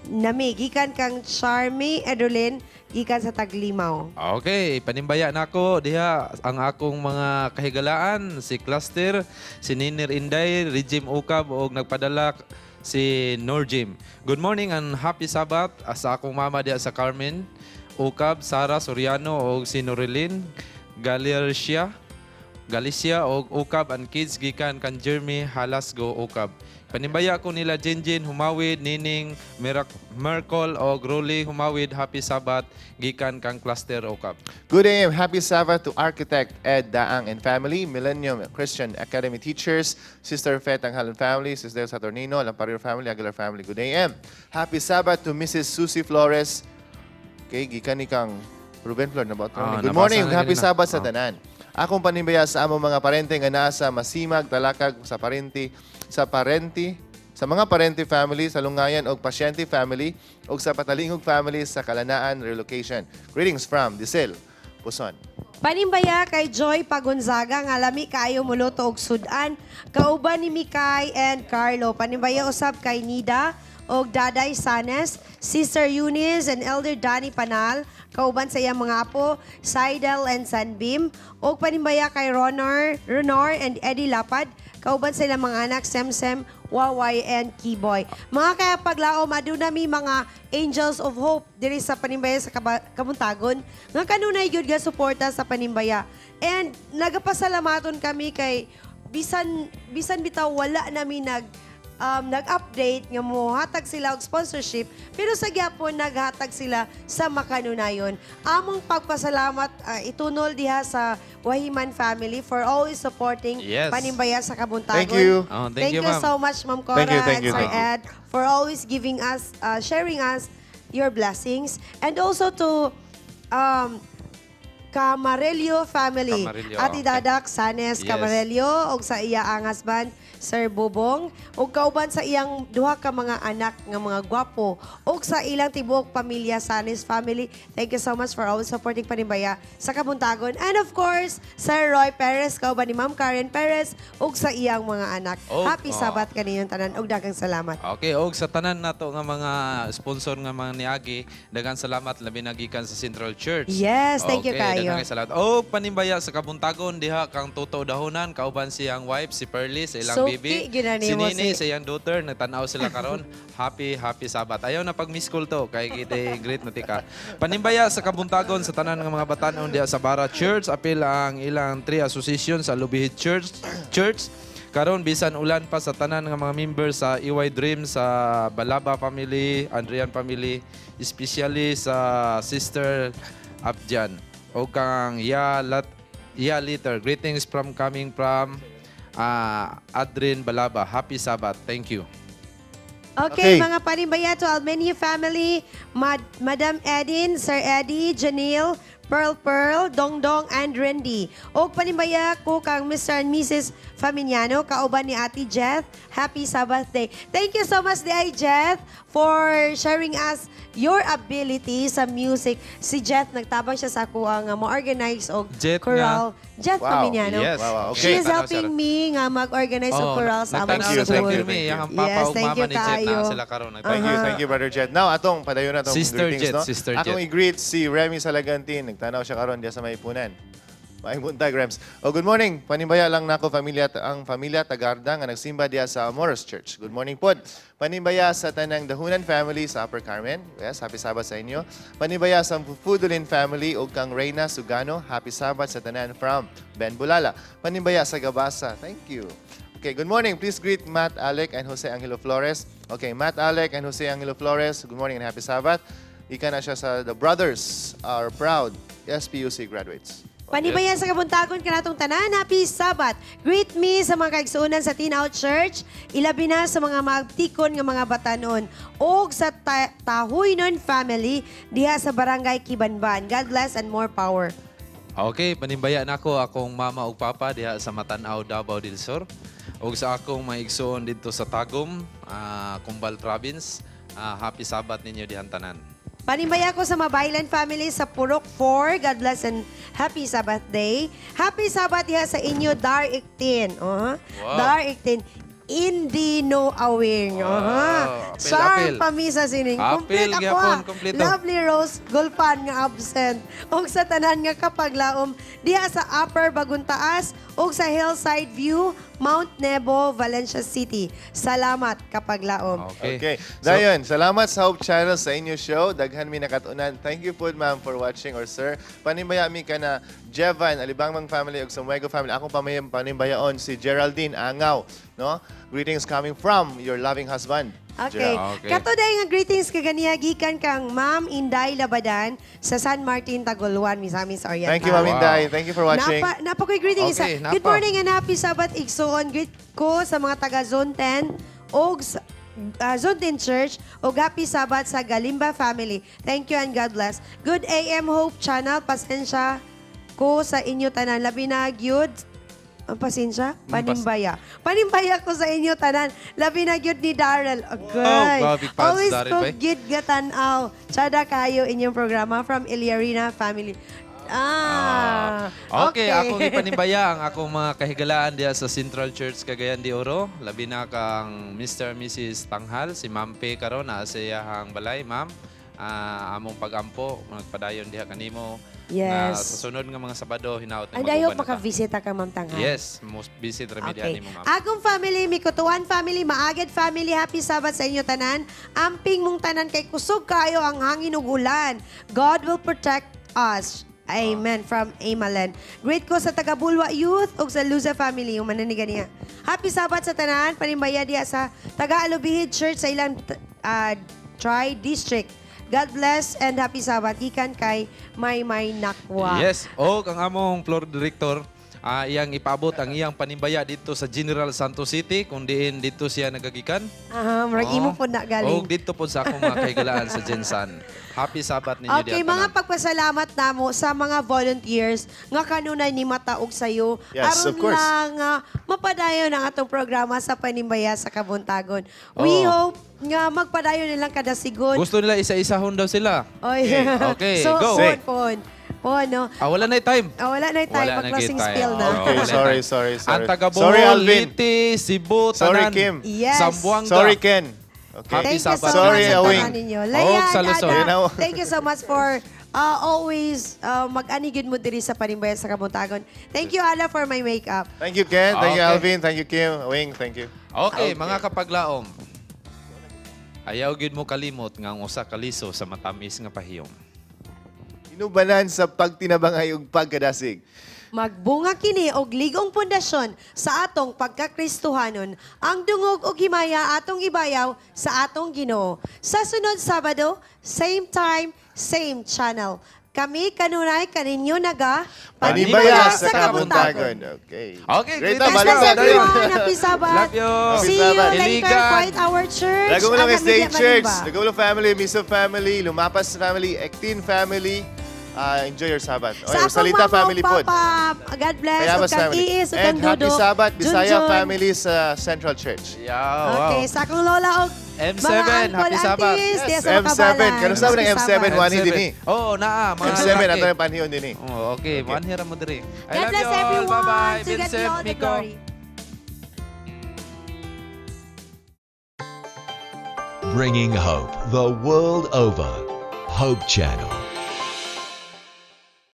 nami gikan kang Charmy Edolin. gikan sa Taglimaw. Okay, panimbaya nako diha ang akong mga kahigalaan, si Cluster, si Ninir Inday, Regime Ukab og nagpadala si Norjim. Good morning and happy Sabbath sa akong mama diha sa Carmen Ukab, Sara Soriano og si Norilyn Galicia og Ukab and kids gikan kan Jeremy Halasgo Ukab. Panimbaya ko nila Jinjin Humawid, Nining Mercol og Rolly Humawid, happy Sabbath gikan kang Cluster Ukab. Good AM. Happy Sabbath to Architect Ed Daang and family, Millennium Christian Academy teachers, Sister Fe Tanghalan family, Sister Saturnino, Lampario family, Aguilar family. Good AM. Happy Sabbath to Mrs. Susie Flores. Okay, gikan ni kang Ruben Flor na ba? Good morning. Happy Sabbath sa tanan. Akong panimbaya sa among mga parente nga naa sa Masimag, Talakag, sa parente, sa mga parente family, sa Lungayan og pasyente family, og sa Patalingog family sa Kalanaan relocation. Greetings from Disil, Puson. Panimbaya kay Joy Pagonzaga nga lami kaayo muluto og sudan, kauban ni Mikay and Carlo. Panimbaya usab kay Nida og Daday Sanes, Sister Eunice and Elder Danny Panal, kauban sa iyang mga apo, Seidel and Sanbim, og panimbaya kay Ronor and Eddie Lapad, kauban sa ilang mga anak, Semsem, Waway and Kiboy. Mga kayapaglaom, aduna mi mga Angels of Hope diri sa panimbaya sa Kabuntagon, nga kanunay gyud ga suporta sa panimbaya. And nagapasalamaton kami kay bisan bitaw wala nami nag-update nga mohatag sila og sponsorship, pero sa gyapon naghatag sila sa makanunayon. Among pagpasalamat itunol diha sa Wahiman family for always supporting Panimbaya sa Kabuntagon. Thank you. Oh, thank you so much, Ma'am Cora thank you, and Sir Ed, for always giving us, sharing us your blessings. And also to Camarello family. Camarello, Ate Dadak Sanes Camarello og sa iya ang husband Sir Bobong og kauban sa iyang duha ka mga anak nga mga gwapo og sa ilang tibuok pamilya Sanes family. Thank you so much for always supporting Panimbaya sa Kabuntagon. And of course, Sir Roy Perez kauban ni Ma'am Karen Perez og sa iyang mga anak. Oh, Happy Sabbath kaninyong tanan og daghang salamat. Okay, og sa tanan nato nga mga sponsor nga mga niagi, daghang salamat labi na gikan sa Central Church. Yes, thank you kayo. Daghang salamat. Og panimbaya sa Kabuntagon diha kang Toto Dahonan kauban siyang wife si Pearly sa ilang bibi. Si Nini sa iyang daughter nagtan-aw sila karon. Happy Sabbath. Ayaw na pag miss call to kay kita great na tika. Panimbaya sa Kabuntagon sa tanan nga mga batan-on diha sa Bara Church, apil ang ilang three association sa Lubihit Church. Karon bisan ulan pa sa tanan nga mga members sa EY Dream, sa Balaba family, Andrian family, especially sa Sister Abjan. O kang Ya Liter. Greetings from coming from Adrin Balaba. Happy Sabbath. Thank you. Okay, mga panimbaya to Almenia family, Madam Edin, Sir Eddie, Janelle, Pearl Pearl, Dongdong, and Randy. Og panimbaya ko kang Mr. and Mrs. Faminiano, kauban ni Ate Jeff. Happy Sabbath Day. Thank you so much, D.I. Jeff, for sharing us your ability sa music. Si Jeff, nagtabang siya sa ako ang mo-organize og choral. Jeff Faminiano. Yes. Wow, okay. She is helping me nga mag-organize og choral sa among school. Thank you. Yes, thank you kaayo. Thank you, Brother Jet. Now, atong padayon na itong greetings, no? Sister Jet. Akong i-greet si Remy Salagantin. Nagtanaw siya karon diya sa Maipunan. Maayong buntag, Rems. Oh, good morning. Panimbaya lang nako familia ang familia Tagarda nga nagsimba diya sa Amoros Church. Good morning pod. Panimbaya sa tanang Dahunan family sa Upper Carmen. Yes, happy Sabbath sa inyo. Panimbaya sa Fudulin family ug kang Reyna Sugano. Happy Sabbath sa tanan from Ben Bulala. Panimbaya sa Gabasa. Thank you. Okay, good morning. Please greet Matt Alec and Jose Angelo Flores. Okay, Matt Alec and Jose Angelo Flores. Good morning and happy Sabbath. Ika na siya sa The Brothers Are Proud SPUC graduates. Panibayan sa Kabuntagon kanatong tanan, happy Sabbath. Greet me sa mga kaigsuonan sa Teen Out Church, ilabi na sa mga magtikon nga mga batanon og sa Tahuynon family diha sa Barangay Kibanban. God bless and more power. Okay, panimbaya nako akong mama ug papa diha sa Matanaw, Davao del Sur. Ug sa akong mga igsuon didto sa Tagum, Cumbal Province. Happy Sabbath ninyo dihang tanan. Panimbaya ko sa Mabaylan family sa Purok 4. God bless and happy Sabbath day. Happy Sabbath diha sa inyo, Dar 18. Wow. Dar 18. Indi no awing. Oh, Aha. apil, Charm apil. pamisa sining. Apil, Complete ako gyapon, ah. kompleto. Lovely Rose Gulpan nga absent. Og sa tanan nga kapaglaom diha sa Upper Baguntaas ug sa Hillside View, Mount Nebo, Valencia City. Salamat kapaglaom. Okay. Dayon, salamat sa Hope Channel sa inyo show. Daghan mi nakatunan. Thank you po, ma'am, for watching or sir. Panimbaya mi ka na Jevan, Alibangmang family ug Samuego family. Akong pamayang panimbayaon si Geraldine Angaw, no? Greetings coming from your loving husband. Okay. Gerald. Kato day nga greetings kaganiha gikan kang Ma'am Inday Labadan sa San Martin Tagoluan, Misamis Oriental. Thank you, Ma'am Inday. Thank you for watching. Napa, napa ko'y greetings. Okay, Good napa. morning and happy Sabbath igsuon. Greet ko sa mga taga Zone 10 og Zone 10 Church og happy Sabbath sa Galimba family. Thank you and God bless. Good AM Hope Channel. Pasensya ko sa inyo tanan. Labi na gyud. Ang pasensya? Panimbaya. Panimbaya ko sa inyo tanan. Labi na gyud ni Darrell. Okay. Wow, grabe fans, Always Darrell, ko bay. gid gatanaw. Tsada kayo inyong programa from Eliarina family. Ah. Okay, akong ipanimbaya ang akong mga kahigalaan diha sa Central Church Cagayan de Oro. Labi na kang Mr. and Mrs. Tanghal, si Ma'am Pe karon naa sa iyahang balay, ma'am. Among pagampo, magpadayon diha kanimo. Yes. Na sa sunod nga mga Sabado hinaot na And I hope mag-uban na ta. makavisit ka, Ma'am Tanghal. Yes, most visit remedy Okay. okay. mo, ma'am. Agong family, Mikutuan family, Maagad family, happy Sabbath sa inyo tanan. Amping mong tanan kay kusog kayo ang hangin ug ulan. God will protect us. Amen. From Amalen. Great ko sa taga Bulwa Youth ug sa Luza family yung mananigan niya. Happy Sabbath sa tanan. Panimbaya diha sa taga Alubihid Church sa ilang Tri-District. God bless and happy Sabbath. Gikan kay May May Nakwa. Yes. O ang among floor director, iyang ipaabot ang iyang panimbaya dito sa General Santos City kung diin dito siya nagagikan. Aha, murag imo po na galing. Og dito po sa akong mga kahigalaan sa Gensan. Happy Sabbath ninyo Okay, diha mga tanan. pagpasalamat namo sa mga volunteers nga kanunay ni mataog sayo. Yes, aron of course. lang mapadayon ang atong programa sa Panimbaya sa Kabuntagon. We Oo. hope nga magpadayon nilang kadasigon. Gusto nila isa-isahon daw sila. Oy. Okay, so, go. Phone, phone. Phone, no? Wala na yung time. Wala na yung time. Wala na Mag-closing gyud time. spiel na. Oo, Okay, wala na sorry, time. sorry, sorry. Ang taga Bohol, Sorry, Alvin. Leyte, Cebu, Sorry, tanan. Kim. Yes. Zamboanga. Sorry, Ken. Okay. Happy Thank you so Sabbath. Sorry, much sa Awing. tanan ninyo. Og Layan, sa Luzon. Ada, thank you so much for always mag-anigid mo diri sa Panimbaya sa Kabuntagon. Thank you, Ala, for my makeup. Thank you, Ken. Thank you, Okay. Alvin. Thank you, Kim. Awing, thank you. Okay, mga kapaglaom. Ayaw gyud mo kalimot nga ang usa ka liso sa matamis nga pahiyom. Inubanan sa pagtinabangay ug pagkadasig. Magbunga kini og ligong pundasyon sa atong pagkakristuhanon. Ang dungog og himaya atong ibayaw sa atong Ginoo. Sa sunod Sabado, same time, same channel. Kami kanunay kaninyo naga Panimbaya sa Kabuntagon. Okay. Okay, Great God na, balik bless sa everyone. Happy Sabbath. Love you. Happy See you Sabbath. later. Iligan. Quiet Our Church. Lagumulong Ang State Amiga Church, Malimba. Lagumulong Family, Miso Family, Lumapas Family, Ektin Family. Enjoy your Sabbath. Sa Oy, akong Rosalita mama Family ug pod. papa, God bless. Kayabas Ug kang Family. Iis, ug And kang Happy Dudo. Sabbath, Bisaya Junjun. Family sa Central Church. Yeah, wow. Okay, sa akong lola og M7, mga uncle, happy Sabbath. aunties, diya Yes, sa M7. Makabalan. Kanus sa ng Happy M7, Sabbath. wani dinhi. Oo, naa. Mga M7, lalaki. ato yung panhiyon dinhi. Oh, okay, okay. Manhira mo diri. I God love bless you all. everyone. Bye-bye. To God be Vincent, all the Miko. glory. Bringing hope the world over. Hope Channel.